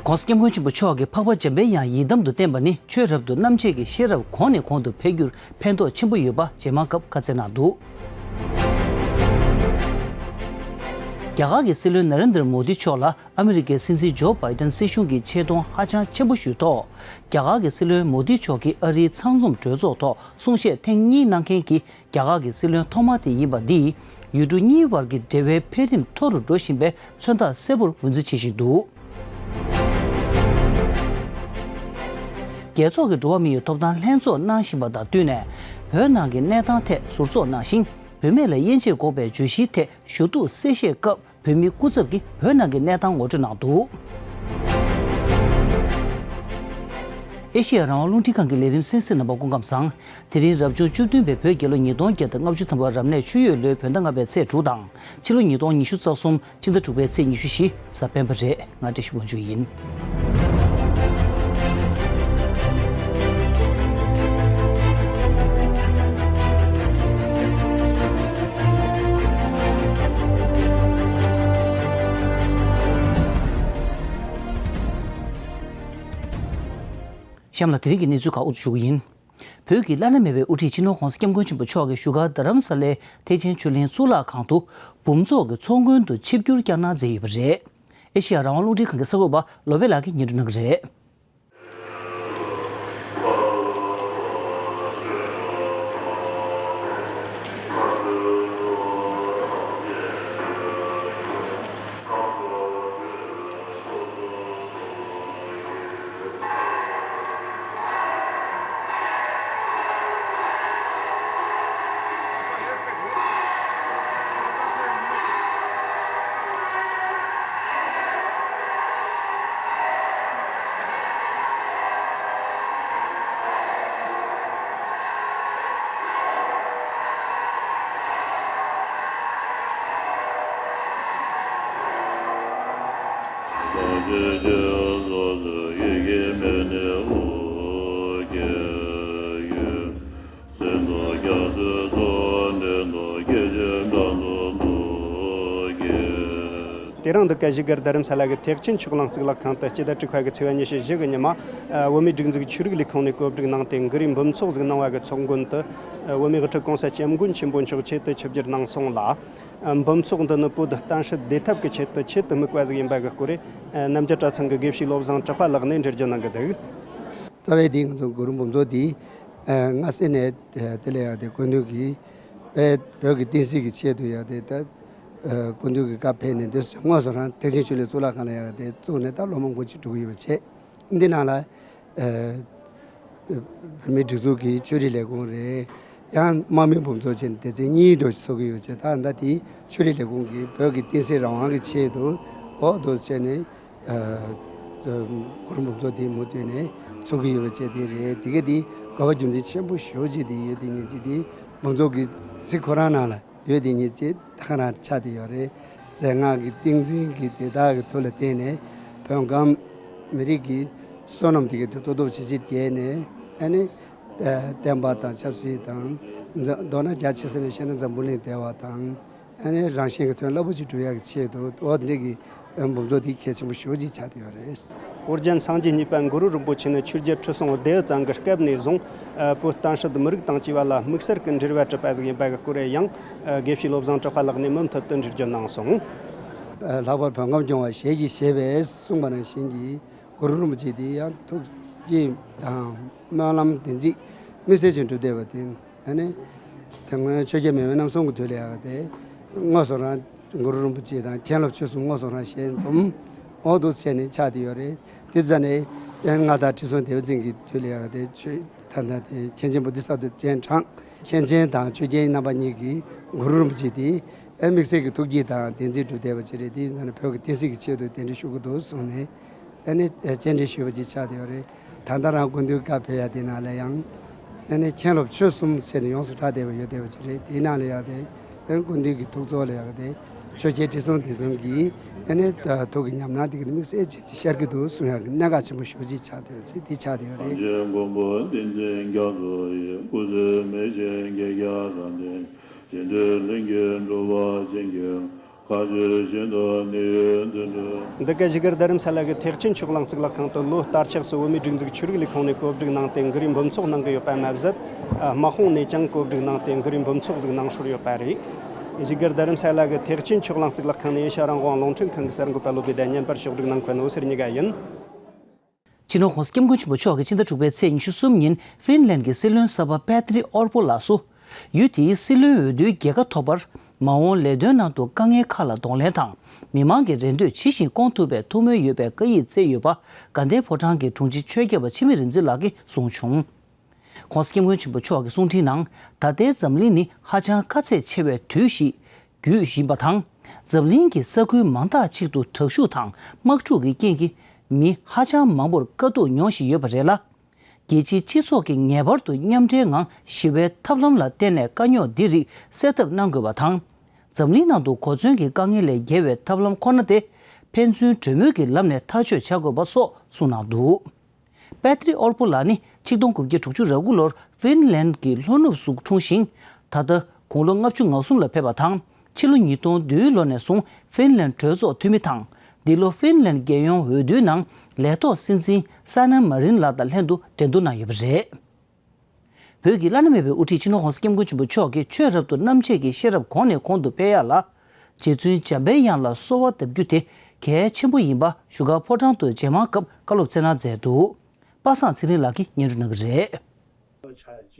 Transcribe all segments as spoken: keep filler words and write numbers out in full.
༸གོང་ས་༸སྐྱབས་མགོན་ཆེན་པོ་མཆོག་གིས་འཕགས་པ་འཇམ་དཔལ་དབྱངས་ཡི་དམ་དུ་བསྟེན་པ་ནི་ཆོས་རབ་ཏུ་རྣམ་འབྱེད་ཀྱི་ཤེས་རབ་གོང་ནས་གོང་དུ་འཕེལ་རྒྱུར་ཕན་ཐོགས་ཆེན་པོ་ཡོད་པ་རྗེས་མ་སྐབས་བཀའ་སྩལ་གནང་འདུག་རྒྱ་གར་གྱི་སྲིད་བློན་ན་རེན་དྲ་མོ་དི་མཆོག་ལ་ཨ་མི་རི་ཀའི་སྲིད་འཛིན་ཇོ་བྷའི་ཏན་སྲིད་གཞུང་གིས་ཆེ་མཐོང་ཧ་ཅང་ཆེན་པོ་ཞུས་ཐོག་རྒྱ་གར་གྱི་སྲིད་བློན་མོ་དི་མཆོག་གིས་ཨ་རིའི་ཚང་འཛོམས་གྲོས་ཚོགས་ཐོག་གསུང་བཤད་ཐེངས་གཉིས་གནང་མཁན་གྱི་རྒྱ་གར་གྱི་སྲིད་བློན་ཐོག་མ་དེ་ཡིན་པ་འདིས་ཡུལ་གྲུ་གཉིས་བར་གྱི་འབྲེལ་བའི་འཕེལ་རིམ་མཐོ་རུ་འགྲོ་བཞིན་པའི་མཚོན་རྟགས་གསལ་པོར་ངོས་འཛིན་བྱེད་བཞིན་འདུག་རྒྱལ་ཚོགས་ཀྱི་འགྲོ་བ་མིའི་ཐོབ་ཐང་ལྷན་ཚོགས་གནང་བཞིན་པ་དང་བསྟུན་ནས། བོད་ནང་གི་གནས་སྟངས་ཐད་ཟུར་ཚོགས་གནང་ཞིང་། བུད་མེད་ལ་དབྱེ་འབྱེད་འགོག་པའི་བརྗོད་གཞིའི་ཐད་ཞུ་གཏུག་གསལ་བཤད་སྐབས། བོད་མིའི་སྐུ་ཚབ་ཀྱིས་བོད་ནང་གི་གནས་སྟངས་ངོ་སྤྲོད་གནང་འདུག་ཨེ་ཤེ་ཡ་རང་དབང་རླུང་འཕྲིན་ཁང་གི་ལས་རིམ་གསན་གཟིགས་གནང་བར་སྐུ་ཁམས་བཟང་། དེ་རིང་རབ་བྱུང་བཅུ་བདུན་པའི་བོད་རྒྱལ་ལོ་ཉིས་སྟོང་བརྒྱ་དང་ལྔ་བཅུ་ཐམ་པ་རབ་གནས་ཆུ་ཡོས་ལོའི་བོད་ཟླ་ལྔ་པའི་ཚེས་དྲུག་དང་། ཕྱི་ལོ་ཉིས་སྟོང་ཉི་ཤུ་རྩ་གསུམ་ཕྱི་ཟླ་དྲུག་པའི་ཚེས་ཉི་ཤུ་བཞི་གཟའ་སྤེན་པ་རེད། ང་བཀྲ་ཤིས་དབང་ཕྱུག་ཡིན། གཤམ་ལ་དེ་རིང་གི་གནས་ཚུལ་ཁག་དབུ་འཛུགས་ཞུ་གི་ཡིན། བོད་ཀྱི་བླ་ན་མེད་པའི་དབུ་ཁྲིད་སྤྱི་ནོར་༸གོང་ས་༸སྐྱབས་མགོན་ཆེན་པོ་མཆོག་གིས་བཞུགས་སྒར་རྡ་རམ་ས་ལའི་ཐེག་ཆེན་ཆོས་གླིང་གཙུག་ལག་ཁང་དུ་འབུམ་ཚོགས་ཀྱི་ཚོགས་མགོན་དུ་ཆིབས་བསྒྱུར་བསྐྱངས་གནང་མཛད་ཡོད་པ་རེད། ཨེ་ཤེ་ཡ་རང་དབང་རླུང་འཕྲིན་ཁང་གི་གསར་འགོད་པ་ལོ་པཎ་ལགས་ཀྱིས་སྙན་སྒྲོན་གནང་གི་རེད། དེ་རིང་འདི་ག་བཞུགས་སྒར་རྡ་རམ་ས་ལ་གི་ཐེག་ཆེན་ཆོས་གླིང་གཙུག་ལག་ཁང་དུ་སྤྱི་ཟླ་དྲུག་པ་གི་ཚེས་པ་ཉི་ཤུ་བཞི་གི་ཉི་མ། བོད་མིའི་སྒྲིག་འཛུགས་ཆོས་རིག་ལས་ཁུངས་ནས་གོ་སྒྲིག་གནང་སྟེ་གུ་རུའི་འབུམ་ཚོགས་ཟིག་གནང་བ་གི་ཚོགས་མགོན་དུ། བོད་མིའི་དབུ་ཁྲིད་༸གོང་ས་༸སྐྱབས་མགོན་ཆེན་པོ་མཆོག་ཆེད་དུ་ཆིབས་བསྒྱུར་གནང་སོང་ལ། འབུམ་ཚོགས་འདི་ནི་བོད་གཏམ་སྲིད་བདེ་ཐབས་ཀྱི་ཆེད་དུ་ཆེད་དུ་དམིགས་པ་ཟིག་ཡིན་པ་གི་སྐོར། རྣམ་རྒྱལ་གྲྭ་ཚང་གི་དགེ་བཤེས་བློ་བཟང་གྲགས་པ་ལགས་ནས་འགྲེལ་བརྗོད་གནང་གི་འདུག་རྩ་བའི་དེ་ང་ཚོ་གུ་རུ་འབུམ་ཚོགས་འདི་སྔ་ས་ནས་དེ་ལས་ཡང་དེ་སྐུ་མདུན་གྱིས་བོད་ཀྱི་བསྟན་སྲིད་ཀྱི་ཆེད་དུ་ཡང་དེ་ད་སྐུ་མདུན་གྱི་བཀའ་ཕེབས་ནས་འདི་དངོས་སུ་རང་ཐེག་ཆེན་ཆོས་གླིང་གཙུག་ལག་ཁང་ལ་ཡང་དེ་བཙུགས་ནས་ད་ལོ་མང་པོ་ཅིག་འགྲོ་གི་ཡོད་པ་བྱས། འདི་ནང་ལ་བོད་མིའི་སྒྲིག་འཛུགས་ཀྱི་ཆོས་རིག་ལས་ཁུངས་རེད། ཡང་དམག་མིའི་འབུམ་ཚོགས་བྱས་ནས་སྡེ་ཚན་གཉིས་འགྲོ་ཚོགས་ཀྱི་ཡོད་པ་བྱས། ད་ད་དེ་ཆོས་རིག་ལས་ཁུངས་ཀྱིས་བོད་ཀྱི་བསྟན་སྲིད་རང་དབང་གི་ཆེད་དུ་འོག་ཏུ་བྱས་ནས། གུ་རུ་འབུམ་ཚོགས་དེའི་མུ་མཐུད་ནས་ཚོགས་ཀྱི་ཡོད་པ་བཅས་དེ་རེད། དེ་ག་དེ་དགོས་པ་རྒྱུ་མཚན་ཆེན་པོ་ཞེ་པོ་ཅིག་དེ་ཡོད་དེ་ཉིད་ཅིག་དེ་འབུམ་ཚོགས་ཀྱི་ཚིག་ཁོ་རང་ནང་ལ་ཡོད་དེ་ཉིད་ཅིག་ད་ག་རང་ཆགས་བསྡད་ཡོད་རེད། མཚན་སྔགས་ཀྱི་ཏིང་འཛིན་གྱི་དེ་དག་གི་ཐོག་ལ་བརྟེན་ནས་བོད་ཁམས་མི་རིགས་ཀྱི་བསོད་ནམས་དེ་ག་དེ་ཏོག་ཏོག་ཇེ་ཆེར་རྒྱས་ནས་ཨ་ནི་བསྟན་པ་དང་ཆབ་སྲིད་དང་། མདོར་ན་རྒྱ་ཆེ་ས་ནས་བཤད་ན་འཛམ་བུ་གླིང་བདེ་བ་དང་། ཨ་ནི་རང་གཞན་གྱི་དོན་རླབས་པོ་ཆེ་སྒྲུབ་ཡག་གི་ཆེད་དུ་འོ་དེ་འདྲ་གི་འབུམ་ཚོགས་འདི་གལ་ཆེན་པོ་ཞེ་པོ་ཅིག་ཆགས་བསྡད་ཡོད་རེད། ཨོ་རྒྱན་སངས་རྒྱས་གཉིས་པ་གུ་རུ་རིན་པོ་ཆེ་ནི་ཆོས་རྒྱལ་ཁྲི་སྲོང་ལྡེའུ་བཙན་གྱི་སྐབས་ནས་བཟུང་བོད་གཏམ་སྲིད་མི་རིགས་དང་བཅས་པ་ལ་དམིགས་བསལ་གྱི་འབྲེལ་བ་གྲུབ་པ་ཟིག་ཡིན་པ་གི་སྐོར་ཡང་དགེ་བཤེས་བློ་བཟང་གྲགས་པ་ལགས་ནས་མུ་མཐུད་དུ་འགྲེལ་བརྗོད་གནང་སོང་། ལྷག་པར་བོད་ཁམས་སྐྱོང་བ་ཞལ་གྱིས་བཞེས་པས་གསུངས་པ་ནང་བཞིན་གྱི་གུ་རུ་རིན་པོ་ཆེ་དེ་ཡང་ཐུགས་བསྐྱེད་དང་སྨོན་ལམ་བདེན་ཚིག་དམིགས་བསལ་ཅན་གྲུབ་བསྡད་པ་དེ། ཨ་ནི། དེ་སྔོན་ཆོས་རྒྱལ་མེས་དབོན་རྣམ་གསུམ་གྱི་དུས་ལ་ཡང་དེ། དངོས་སུ་རང་གུ་རུ་རིན་པོ་ཆེ་དང་མཁན་སློབ་ཆོས་གསུམ་དངོས་སུ་རང་ཞལ་འཛོམས་འོག་ཏུ་བྱས་ནས་ཆགས་བསྡད་ཡོད་རེད། དེ་ཙམ་ནས་མངའ་བདག་ཁྲི་སྲོང་ལྡེའུ་བཙན་གྱི་དུས་ལ་ཡང་དེ་ཆོས་ད་ལྟ་དེ་མཁན་ཆེན་བོ་དྷི་ས་ཏྭ་སྤྱན་དྲངས། མཁན་ཆེན་དང་ཆོས་རྒྱལ་རྣམ་པ་གཉིས་ཀྱིས་གུ་རུ་རིན་པོ་ཆེ་དེ་ཨེ་དམིགས་བསལ་གྱི་ཐུགས་བསྐྱེད་དང་བདེན་ཚིག་སྒྲུབ་བསྡད་པ་ཅིག་རེད། དེ་ཡིན་ཙང་ནས་བོད་ཀྱི་བསྟན་སྲིད་ཀྱི་ཆེད་དུ་གདན་འདྲེན་ཞུ་གི་འདུག་གསུངས་ནས། ཨ་ནི་སྤྱན་འདྲེན་ཞུས་པ་ཅིག་ཆགས་བསྡད་ཡོད་རེད། ད་ལྟ་རང་སྐུ་མདུན་བཀའ་ཕེབས་ཡ་དེ་ནང་ལ་ཡང་། ཨ་ནི་མཁན་སློབ་ཆོས་གསུམ་ཟེར་ནས་ཡོངས་སུ་གྲགས་བསྡད་པ་ཡོད་བསྡད་པ་ཅིག་རེད། དེའི་ནང་ལ་ཡང་དེ་ཨ་ནི་སྐུ་མདུན་གྱི་ཐུགས་ཚོགས་ལ་ཡང་དེ་ཆོས་རྒྱལ་ཁྲི་སྲོང་ལྡེའུ་བཙན་གྱིས་ཨ་ནི་ཐུགས་ཀྱི་ཉམས་སྣང་དེ་ག་དམིགས་བསལ་ཅན་གྱི་ཤར་གྱི་འདུག་གསུང་ཡག་གི་གནད་འགག་ཆེན་པོ་ཞེ་པོ་ཅིག་ཆགས་བསྡད་ཡོད་རེད། དེ་ཆགས་བསྡད་ཡོད་རེད། གངས་ཅན་མགོན་པོ་བསྟན་འཛིན་རྒྱ་མཚོ་ཡི། སྐུ་ཚེ་མི་ཤིགས་རྒྱལ་བ་དང་ལྡན། རྗེ་བཙུན་ལྷུན་གྱིས་གྲུབ་པ་ཅན་གྱི། འདི་ག་བཞུགས་སྒར་རྡ་རམ་ས་ལ་གི་ཐེག་ཆེན་ཆོས་གླིང་གཙུག་ལག་ཁང་དུ་ལོ་བསྟར་ཆགས་སུ་བོད་མིའི་སྒྲིག་འཛུགས་ཆོས་རིག་ལས་ཁུངས་ནས་གོ་སྒྲིག་གནང་སྟེ་གུ་རུའི་འབུམ་ཚོགས་གནང་གི་ཡོད་པ་མ་ཟད། དམག་དཔུང་ནས་ཀྱང་གོ་སྒྲིག་གནང་སྟེ་གུ་རུའི་འབུམ་ཚོགས་ཤིག་གནང་སྲོལ་ཡོད་པ་རེད། བཞུགས་སྒར་རྡ་རམ་ས་ལ་གི་ཐེག་ཆེན་ཆོས་གླིང་གཙུག་ལག་ཁང་ནས་ཨེ་ཤ་ཡ་རང་དབང་རླུང་འཕྲིན་ཁང་གི་གསར་འགོད་པ་བློ་བདེ་ལྡན་བརྙན་པར་ཕྱོགས་སྒྲིག་གནང་མཁན་འོད་ཟེར་གཉིས་ཀ་ཡིན། སྤྱི་ནོར་༸གོང་ས་༸སྐྱབས་མགོན་ཆེན་པོ་མཆོག་གིས་ཕྱི་ཟླ་དྲུག་པའི་ཚེས་ཉི་ཤུ་གསུམ་ཉིན་ཧྥིན་ལན་གྱི་སྲིད་བློན་གསར་པ་པེ་ཏྲི་ཨོར་པོ་ལགས་སུ། ཡུལ་དེའི་སྲིད་བློན་འོས་བསྡུའི་རྒྱལ་ཁ་ཐོབ་པར། མ་འོངས་ལས་དོན་ནང་དུ་དཀའ་ངལ་ཁག་ལ་གདོང་ལེན་དང་། མི་མང་གི་རེ་འདོད་ཇི་བཞིན་སྐོང་ཐུབ་པའི་ཐུགས་སྨོན་ཡོད་པའི་བཀའ་ཡིག་བསྩལ་ཡོད་པ། དགའ་ལྡན་ཕོ་བྲང་གི་དྲུང་ཆེ་ཆོས་སྐྱབས་པ་འཆི་མེད་རིག་འཛིན་ལགས་ཀྱིས་གསུངས་བྱུང་། ༸གོང་ས་༸སྐྱབས་མགོན་ཆེན་པོ་མཆོག་གི་གསུང་འཕྲིན་ནང་། ད་ལྟའི་འཛམ་གླིང་ནི་ཧ་ཅང་དཀའ་ཚེགས་ཆེ་བའི་དུས་ཤིག་བརྒྱུད་བཞིན་པ་དང་། འཛམ་གླིང་གི་ས་ཁུལ་མང་དག་ཅིག་ཏུ་དྲག་ཤུགས་དང་དམག་འཁྲུག་གི་རྐྱེན་གྱིས་མི་ཧ་ཅང་མང་པོར་དཀའ་སྡུག་མྱོང་བཞིན་ཡོད་པ་རེད་ལ། རྒྱལ་སྤྱིའི་སྤྱི་ཚོགས་ཀྱིས་ངེས་པར་དུ་མཉམ་འབྲེལ་ངང་ཞི་བའི་ཐབས་ལམ་ལ་བརྟེན་ནས་དཀའ་རྙོག་འདི་རིགས་སེལ་ཐབས་གནང་དགོས་པ་དང་། འཛམ་གླིང་ནང་དུ་གོ་མཚོན་གྱི་དཀའ་ངལ་ལས་རྒྱལ་བའི་ཐབས་ལམ་ཁོ་ན་སྟེ། ཕན་ཚུན་གྲོས་མོལ་གྱི་ལམ་ནས་ཐག་གཅོད་བྱ་དགོས་པ་སོགས་གསུངས་གནང་འདུག་པེ་ཏྲི་ཨོར་པོ་ལགས་ནི་ཆིག་སྟོང་དགུ་བརྒྱ་དྲུག་ཅུ་རེ་དགུ་ལོར་ཧྥིན་ལན་གྱི་ལྷོ་ནུབ་སུ་འཁྲུངས་ཤིང་། ད་ལྟ་དགུང་ལོ་ལྔ་བཅུ་ང་གསུམ་ལ་ཕེབས་པ་དང་། ཕྱི་ལོ་ཉིས་སྟོང་བདུན་ལོ་ནས་བཟུང་ཧྥིན་ལན་གྲོས་ཚོགས་འཐུས་མི་དང་། འདི་ལོ་ཧྥིན་ལན་རྒྱལ་ཡོངས་འོས་བསྡུའི་ནང་ལས་ཐོག་སྲིད་འཛིན་ས་ན་མ་རིན་ལགས་དང་ལྷན་དུ་འགྲན་བསྡུར་གནང་ཡོད་པ་རེད། བོད་ཀྱི་བླ་ན་མེད་པའི་དབུ་ཁྲིད་སྤྱི་ནོར་༸གོང་ས་༸སྐྱབས་མགོན་ཆེན་པོ་མཆོག་གིས་ཆོས་རབ་ཏུ་རྣམ་འབྱེད་ཀྱི་ཤེས་རབ་གོང་ནས་གོང་དུ་འཕེལ་ཡག་ལ། རྗེ་བཙུན་འཇམ་པའི་དབྱངས་ལ་གསོལ་བ་གདབ་རྒྱུ་དེ་གལ་ཆེན་པོ་ཡིན་པ་བཞུགས་སྒར་ཕོ་བྲང་དུ་རྗེས་མང་སྐབས་བཀའ་སློབ་སྩལ་གནང་མཛད་འདུག་པ་སངས་ཚེ་རིང་ལགས་ཀྱིས་སྙན་སྒྲོན་གནང་གི་རེད།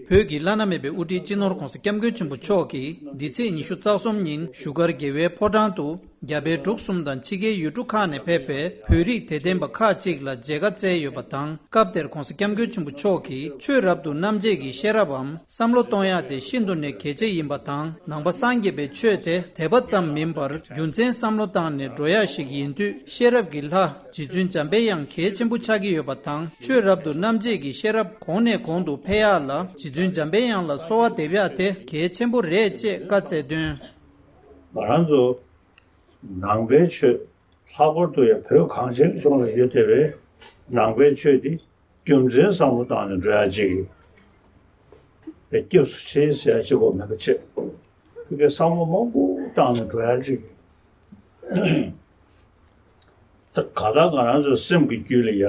བོད་ཀྱི་བླ་ན་མེད་པའི་དབུ་ཁྲིད་སྤྱི་ནོར་༸གོང་ས་༸སྐྱབས་མགོན་ཆེན་པོ་མཆོག་གིས་འདི་ཚེས་ཉི་ཤུ་རྩ་གསུམ་ཉིན་བཞུགས་སྒར་རྒྱལ་བའི་ཕོ་བྲང་དུ། རྒྱ་བལ་འབྲུག་གསུམ་དང་ཕྱི་རྒྱལ་ཡུལ་གྲུ་ཁག་ནས་ཕེབས་པའི་བོད་རིགས་དད་ལྡན་པ་ཁག་ཅིག་ལ་མཇལ་ཁ་བསྩལ་ཡོད་པ་དང་། སྐབས་དེར་༸གོང་ས་༸སྐྱབས་མགོན་ཆེན་པོ་མཆོག་གིས་ཆོས་རབ་ཏུ་རྣམ་འབྱེད་ཀྱི་ཤེས་རབ་བམ་བསམ་བློ་གཏོང་ཡག་དེ་ཤིན་ཏུ་ནས་གལ་ཆེ་ཡིན་པ་དང་། ནང་པ་སངས་རྒྱས་པའི་ཆོས་དེ་དད་པ་ཙམ་མིན་པར་རྒྱུ་མཚན་བསམ་བློ་བཏང་ནས་འགྲོ་ཡག་ཞིག་ཡིན་དུས། ཤེས་རབ་ཀྱི་ལྷ་རྗེ་བཙུན་འཇམ་པའི་དབྱངས་གལ་ཆེན་པོ་ཆགས་ཀྱི་ཡོད་པ་དང་། ཆོས་རབ་ཏུ་རྣམ་འབྱེད་ཀྱི་ཤེས་རབ་གོང་ནས་གོང་དུ་འཕེལ་ཡག་ལ་རྗེ་བཙུན་འཇམ་པའི་དབྱངས་ལ་གསོལ་བ་འདེབས་ཡག་དེ་གལ་ཆེན་པོ་རེད་ཅེས་བཀའ་སྩལ་དོན། ང་རང་ཚོ་ནང་པའི་ཆོས། ལྷག་པར་དུ་ཡང་བོད་གངས་ཅན་ལྗོངས་ལ་ཡོད་བསྡད་པའི་ནང་པའི་ཆོས་འདི་རྒྱུ་མཚན་བསམ་བློ་བཏང་ནས་འགྲོ་ཡག་ཅིག་གི་སྐྱབས་སུ་མཆི་ཟེར་ཡག་གཅིག་པོ་མེད་པ་བྱས། དེ་གའི་བསམ་བློ་མང་པོ་བཏང་ནས་འགྲོ་ཡག་ཅིག་གི། ད་ག་ད་ང་རང་ཚོའི་སེམས་ཀྱི་རྒྱུད་ལ་ཡ།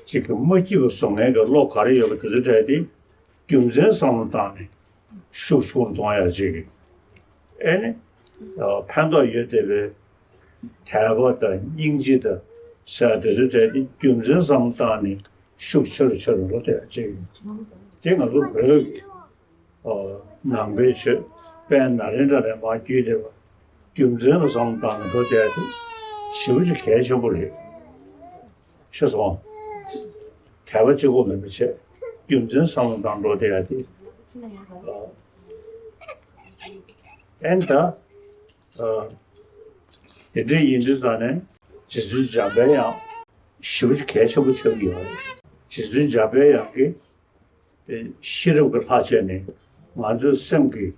ཅིག་གི་མ་སྐྱིད་པ་བཟོ་མཁན་གྱི་བློ་ག་རེ་ཡོད་པ་དེ་ཚོ་བྲལ་ཏེ། རྒྱུ་མཚན་བསམ་བློ་བཏང་ནས་ཤུགས་ཆུང་རུ་གཏོང་ཡག་ཅིག་གི། ཨེ་ནི། ཕན་ཐོགས་ཡོད་བསྡད་པའི་དད་པ་དང་སྙིང་རྗེ་དང་ཟེར་དེ་ཚོ་བྲལ་ཏེ་རྒྱུ་མཚན་བསམ་བློ་བཏང་ནས་ཤུགས་ཆེ་རུ་ཆེ་རུ་འགྲོ་བསྡད་ཡག་ཅིག་གི། དེ་ང་ཚོ་བོད་ཀྱི་ནང་པའི་ཆོས་དཔལ་ནཱ་ལེནྡྲ་ནས་མར་བརྒྱུད་བསྡད་པ་རྒྱུ་མཚན་ལ་བསམ་བློ་བཏང་ནས་འགྲོ་བསྡད་ཡག་དེ་ཞེ་པོ་ཅིག་གལ་ཆེན་པོ་རེད། ཤེས་སོང་། དད་པ་གཅིག་པོ་མིན་པ་བྱས། རྒྱུ་མཚན་བསམ་བློ་བཏང་འགྲོ་བསྡད་ཡག་དེ། ཨ། ཨེ་ད། ཨ། དེ་འདྲ་ཡིན་དུས་ཙང་ནས་རྗེ་བཙུན་འཇམ་པའི་དབྱངས་ཞེ་པོ་ཅིག་གལ་ཆེན་པོ་ཆགས་ཀྱི་ཡོད་རེད། རྗེ་བཙུན་འཇམ་པའི་དབྱངས་ཀྱིས་ཤེས་རབ་ཀྱི་ལྷ་བྱས་ནས་ང་ཚོའི་སེམས་ཀྱི་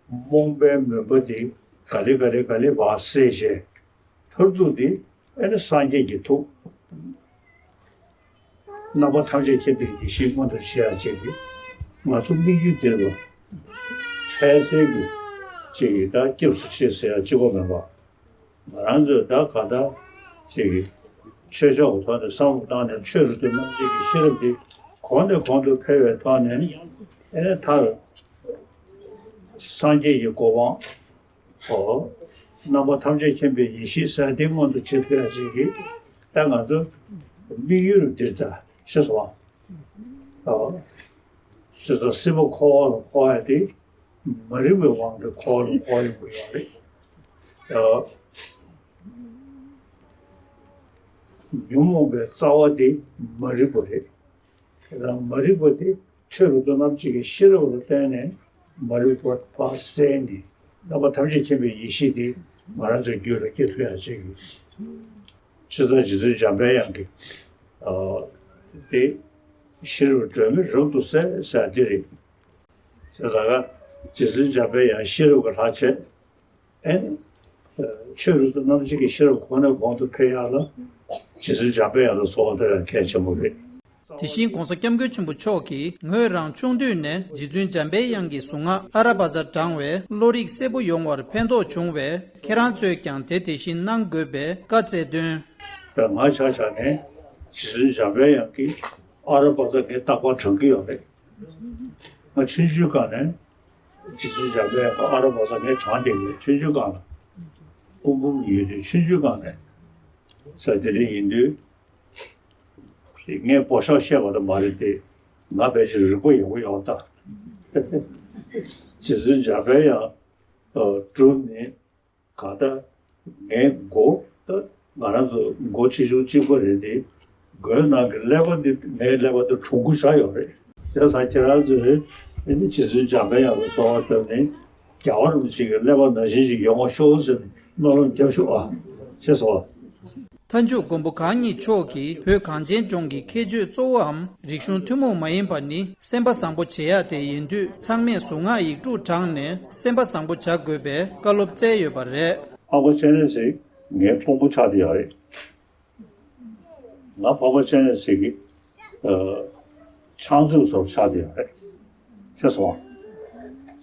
རྨོངས་པའི་མུན་པ་འདི་ག་ལེ་ག་ལེ་ག་ལེ་བ་སེལ་བྱས། མཐར་ཐུག་འདི་ཨེ་ནི་སངས་རྒྱས་ཀྱི་ཐུགས། རྣམ་པ་ཐམས་ཅད་མཁྱེན་པའི་ཡེ་ཤེས་མངོན་དུ་བྱེད་ཡག་ཅིག་གི་ང་ཚོ་དམིགས་ཡུལ་འདིར་ལ་འཕྲལ་སེལ་གྱི་ཅིག་གི་ད་སྐྱབས་སུ་མཆི་ཟེར་ཡག་གཅིག་པོ་མིན་པ། ང་རང་ཚོས་ད་ག་ད་ཅིག་གི་ཆོས་ཕྱོགས་ཀྱི་ཐོག་ནས་བསམ་བློ་བཏང་ནས་ཆོས་རབ་ཏུ་རྣམ་འབྱེད་ཀྱི་ཤེས་རབ་འདི་གོང་ནས་གོང་དུ་འཕེལ་བའི་ཐོག་ནས་ཨེ་ནི་མཐར་སངས་རྒྱས་ཀྱི་གོ་འཕང་། ཨོ། རྣམ་པ་ཐམས་ཅད་མཁྱེན་པའི་ཡེ་ཤེས་ཟེར་དེ་མངོན་དུ་བྱེད་ཐུབ་ཡག་ཅིག་གི་ད་ང་ཚོ་དམིགས་ཡུལ་འདིར་ད་ཤེས་སོང་ཨ། ཨོ། སྲིད་དང་སྲིད་པ་འཁོར་བ་ལ་འཁོར་ཡག་དེ་མ་རིག་པའི་དབང་གིས་འཁོར་བ་ལ་འཁོར་ཡོང་གི་ཡོད་རེད། ཨོ། ཉོན་མོངས་པའི་རྩ་བ་དེ་མ་རིག་པ་རེད། དེ་དང་མ་རིག་པ་དེ་ཆོས་རབ་ཏུ་རྣམ་འབྱེད་ཀྱི་ཤེས་རབ་ལ་བརྟེན་ནས་མ་རིག་པ་ཕར་བསལ་ནས་རྣམ་པ་ཐམས་ཅད་མཁྱེན་པའི་ཡེ་ཤེས་དེ་ང་རང་ཚོའི་རྒྱུད་ལ་སྐྱེ་ཐུབ་ཡག་ཅིག་གི། ཕྱི་དར་རྗེ་བཙུན་འཇམ་པའི་དབྱངས་ཀྱི། ཨ། དེ་ཤེས་རབ་སྒྲོན་མེ་རབ་ཏུ་གསལ་ཟེར་དེ་རེད། ཟེར་ས་ག་རྗེ་བཙུན་འཇམ་པའི་དབྱངས་ཤེས་རབ་ཀྱི་ལྷ་བྱས། ཨེ། ཆོས་རབ་ཏུ་རྣམ་འབྱེད་ཀྱི་ཤེས་རབ་གོང་ནས་གོང་དུ་འཕེལ་ཡག་ལ། རྗེ་བཙུན་འཇམ་པའི་དབྱངས་ལ་གསོལ་བ་འདེབས་ཡག་གལ་ཆེན་པོ་རེད། དེ་བཞིན་༧གོང་ས་༧སྐྱབས་མགོན་ཆེན་པོ་མཆོག་གིས་ངོས་རང་ཆུང་དུས་ནས་རྗེ་བཙུན་འཇམ་པའི་དབྱངས་ཀྱི་གཟུངས་སྔགས་ཨ་ར་བ་ཛ་བགྲངས་བས་བློ་རིག་གསལ་པོ་ཡོང་བར་ཕན་ཐོགས་བྱུང་བས། ཁྱེད་རང་ཚོས་ཀྱང་དེ་དེ་བཞིན་གནང་དགོས་པའི་བཀའ་སྩལ་དོན། ང་ཆ་བཞག་ནས་རྗེ་བཙུན་འཇམ་པའི་དབྱངས་ཀྱི་ཨ་ར་བ་ཛ་ངས་རྟག་པར་བགྲང་གི་ཡོད་རེད། ང་ཆུང་ཆུང་སྒང་ནས་རྗེ་བཙུན་འཇམ་པའི་དབྱངས་ཀྱི་ཨ་ར་བ་ཛ་ངས་བགྲངས་བསྡད་ཡོད། ཆུང་ཆུང་སྒང་ལ་སྐུ་འབུམ་ཡོད་དུས་ཆུང་ཆུང་སྒང་ནས་ས་དེ་རིང་ཡིན་དུས། ངས་པོ་ཤག་བཤད་པ་དང་མ་རེད་དེ། ང་ཕལ་ཆེར་རིག་པ་ཡག་པོ་ཡོད་ད། རྗེ་བཙུན་འཇམ་པའི་དབྱངས་སྒྲུབ་ནི་ག་ད་ངའི་མགོ་ད་ང་རང་ཚོ་མགོ་ཆེ་ཆུང་གཅིག་པ་རེད་དེ། མགོའི་ནང་གི་ཀླད་པ་འདི་ངའི་ཀླད་པ་དང་གྲུང་པོ་ཆགས་ཡོད་རེད། བྱས་ཙང་ཁྱེད་རང་ཚོས་ཨ་ནི་རྗེ་བཙུན་འཇམ་པའི་དབྱངས་ལ་གསོལ་བ་བཏབ་ནས་རྒྱལ་བ་རིན་པོ་ཆེ་གི་ཀླད་པ་ནང་བཞིན་ཞིག་ཡོང་བ་ཤོག་ཟེར་ནས་སྨོན་ལམ་རྒྱབ་ཤོག་ཨ། ཞེས་སོ། མཐའ་མཇུག་མགོན་པོ་གང་ཉིད་མཆོག་གིས་བོད་གངས་ཅན་ལྗོངས་ཀྱི་ཁྱད་ཆོས་གཙོ་བོའམ་རིག་གཞུང་ཐུན་མོང་མ་ཡིན་པ་ནི་སེམས་པ་བཟང་པོ་བྱེད་ཡ་དེ་ཡིན་དུས་ཚང་མས་གཟུངས་སྔགས་ཡིག་དྲུག་བགྲངས་ནས་སེམས་པ་བཟང་པོ་བྱ་དགོས་པའི་བཀའ་སློབ་སྩལ་ཡོད་པ་རེད། འཕགས་པ་སྤྱན་རས་གཟིགས་ངའི་དཔོན་པོ་ཆགས་བསྡད་ཡོད་རེད། ང་འཕགས་པ་སྤྱན་རས་གཟིགས་ཀྱི་ཕྱག་མཛོད་བཟོ་ཆགས་བསྡད་ཡོད་རེད། ཤེས་སོང་།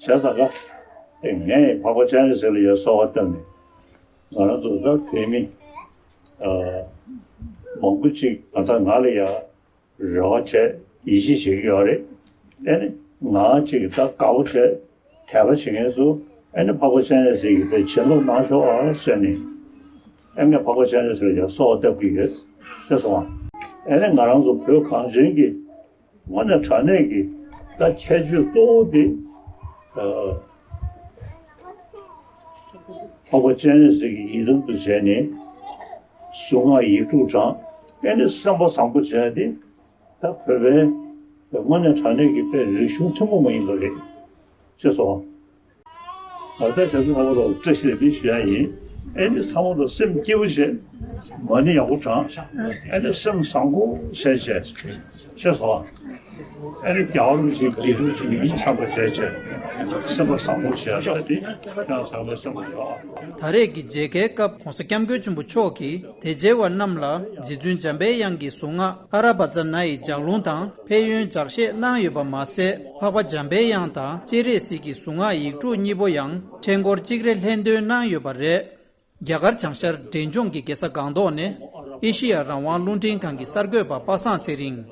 བྱས་ཙང་ཀ་ངས་འཕགས་པ་སྤྱན་རས་གཟིགས་ལ་ཡ་གསོལ་བ་བཏབ་ནས་ང་རང་ཚོ་ད་བོད་མི་མང་པོ་ཅིག་ང་ཚང་ང་ལ་ཡ་རེ་བ་བྱས་ཡིད་ཆེས་བྱེད་ཀྱི་ཡོད་རེད། ཨེ་ནི་ང་ཅིག་ད་དགའ་བོ་བྱས་དད་པ་བྱེད་མཁན་ཚོ་ཨེ་ནི་འཕགས་པ་སྤྱན་རས་གཟིགས་ཀྱི་དེ་བྱིན་རླབས་གནང་ཤོག་ཨ་ཟེར་ནས་ཨེ་ངས་འཕགས་པ་སྤྱན་རས་གཟིགས་ལ་ཡ་གསོལ་བ་བཏབ་ཀྱི་ཡོད། ཤེས་སོང་ཨ། ཨེ་ནི་ང་རང་ཚོ་བོད་གངས་ཅན་གྱི་དངོས་གནས་དྲང་གནས་ཀྱི་ད་ཁྱད་ཆོས་གཙོ་བོ་དེ་འཕགས་པ་སྤྱན་རས་གཟིགས་ཀྱི་ཡི་དམ་དུ་བྱས་ནས་གཟུངས་སྔགས་ཡིག་དྲུག་བགྲངས། ཨེ་ནི་སེམས་པ་བཟང་པོ་བྱས་ཏེ་ད་བོད་པའི་དངོས་གནས་དྲང་གནས་ཀྱི་དཔེ་རིག་གཞུང་ཐུན་མོང་མ་ཡིན་པ་རེད། ཅེས་སོ། ད་ལྟ་བྱ་ཚུལ་ལྷ་མོ་ལ་བཀྲ་ཤིས་བདེ་ལེགས་ཞུ་ཡ་ཡིན། ཨེ་ནི་ཚང་མ་ལ་སེམས་སྐྱིད་པོ་བྱེད། མ་ཎི་ཡག་པོ་བགྲང་། ཨེ་ནི་སེམས་བཟང་པོ་བྱས་བྱས། ཅེས་སོ། ཨེ་ནི་རྒྱལ་བ་རིན་པོ་ཆེའི་དགེ་ཕྲུག་ཅིག་ཡིད་ཆགས་པ་བྱས་བྱས། སེམས་པ་བཟང་པོ་བྱས་ས་དེ་ཡང་བཟང་པོའི་སེམས་པ་ཡོད། ད་རེས་ཀྱི་མཇལ་ཁའི་སྐབས་༧གོང་ས་༧སྐྱབས་མགོན་ཆེན་པོ་མཆོག་གིས་དད་བྱེད་བ་རྣམས་ལ་རྗེ་བཙུན་འཇམ་པའི་དབྱངས་ཀྱི་གཟུངས་སྔགས་ཨ་ར་བ་ཙ་ན་ཡི་ལྗགས་ལུང་དང་ཕན་ཡོན་ལྗགས་བཤད་གནང་ཡོད་པ་མ་ཟད། འཕགས་པ་འཇམ་པའི་དབྱངས་དང་སྤྱན་རས་གཟིགས་ཀྱི་གཟུངས་སྔགས་ཡིག་དྲུག་གཉིས་པོ་ཡང་ཕྲེང་སྐོར་གཅིག་རེ་ལྷན་འདོན་གནང་ཡོད་པ་རེད། རྒྱ་གར་བྱང་ཤར་འབྲས་ལྗོངས་ཀྱི་རྒྱལ་ས་སྒང་ཏོག་ནས་ཨེ་ཤེ་ཡ་རང་དབང་རླུང་འཕྲིན་ཁང་གི་གསར་འགོད་པ་པ་སངས་ཚེ་རིང་།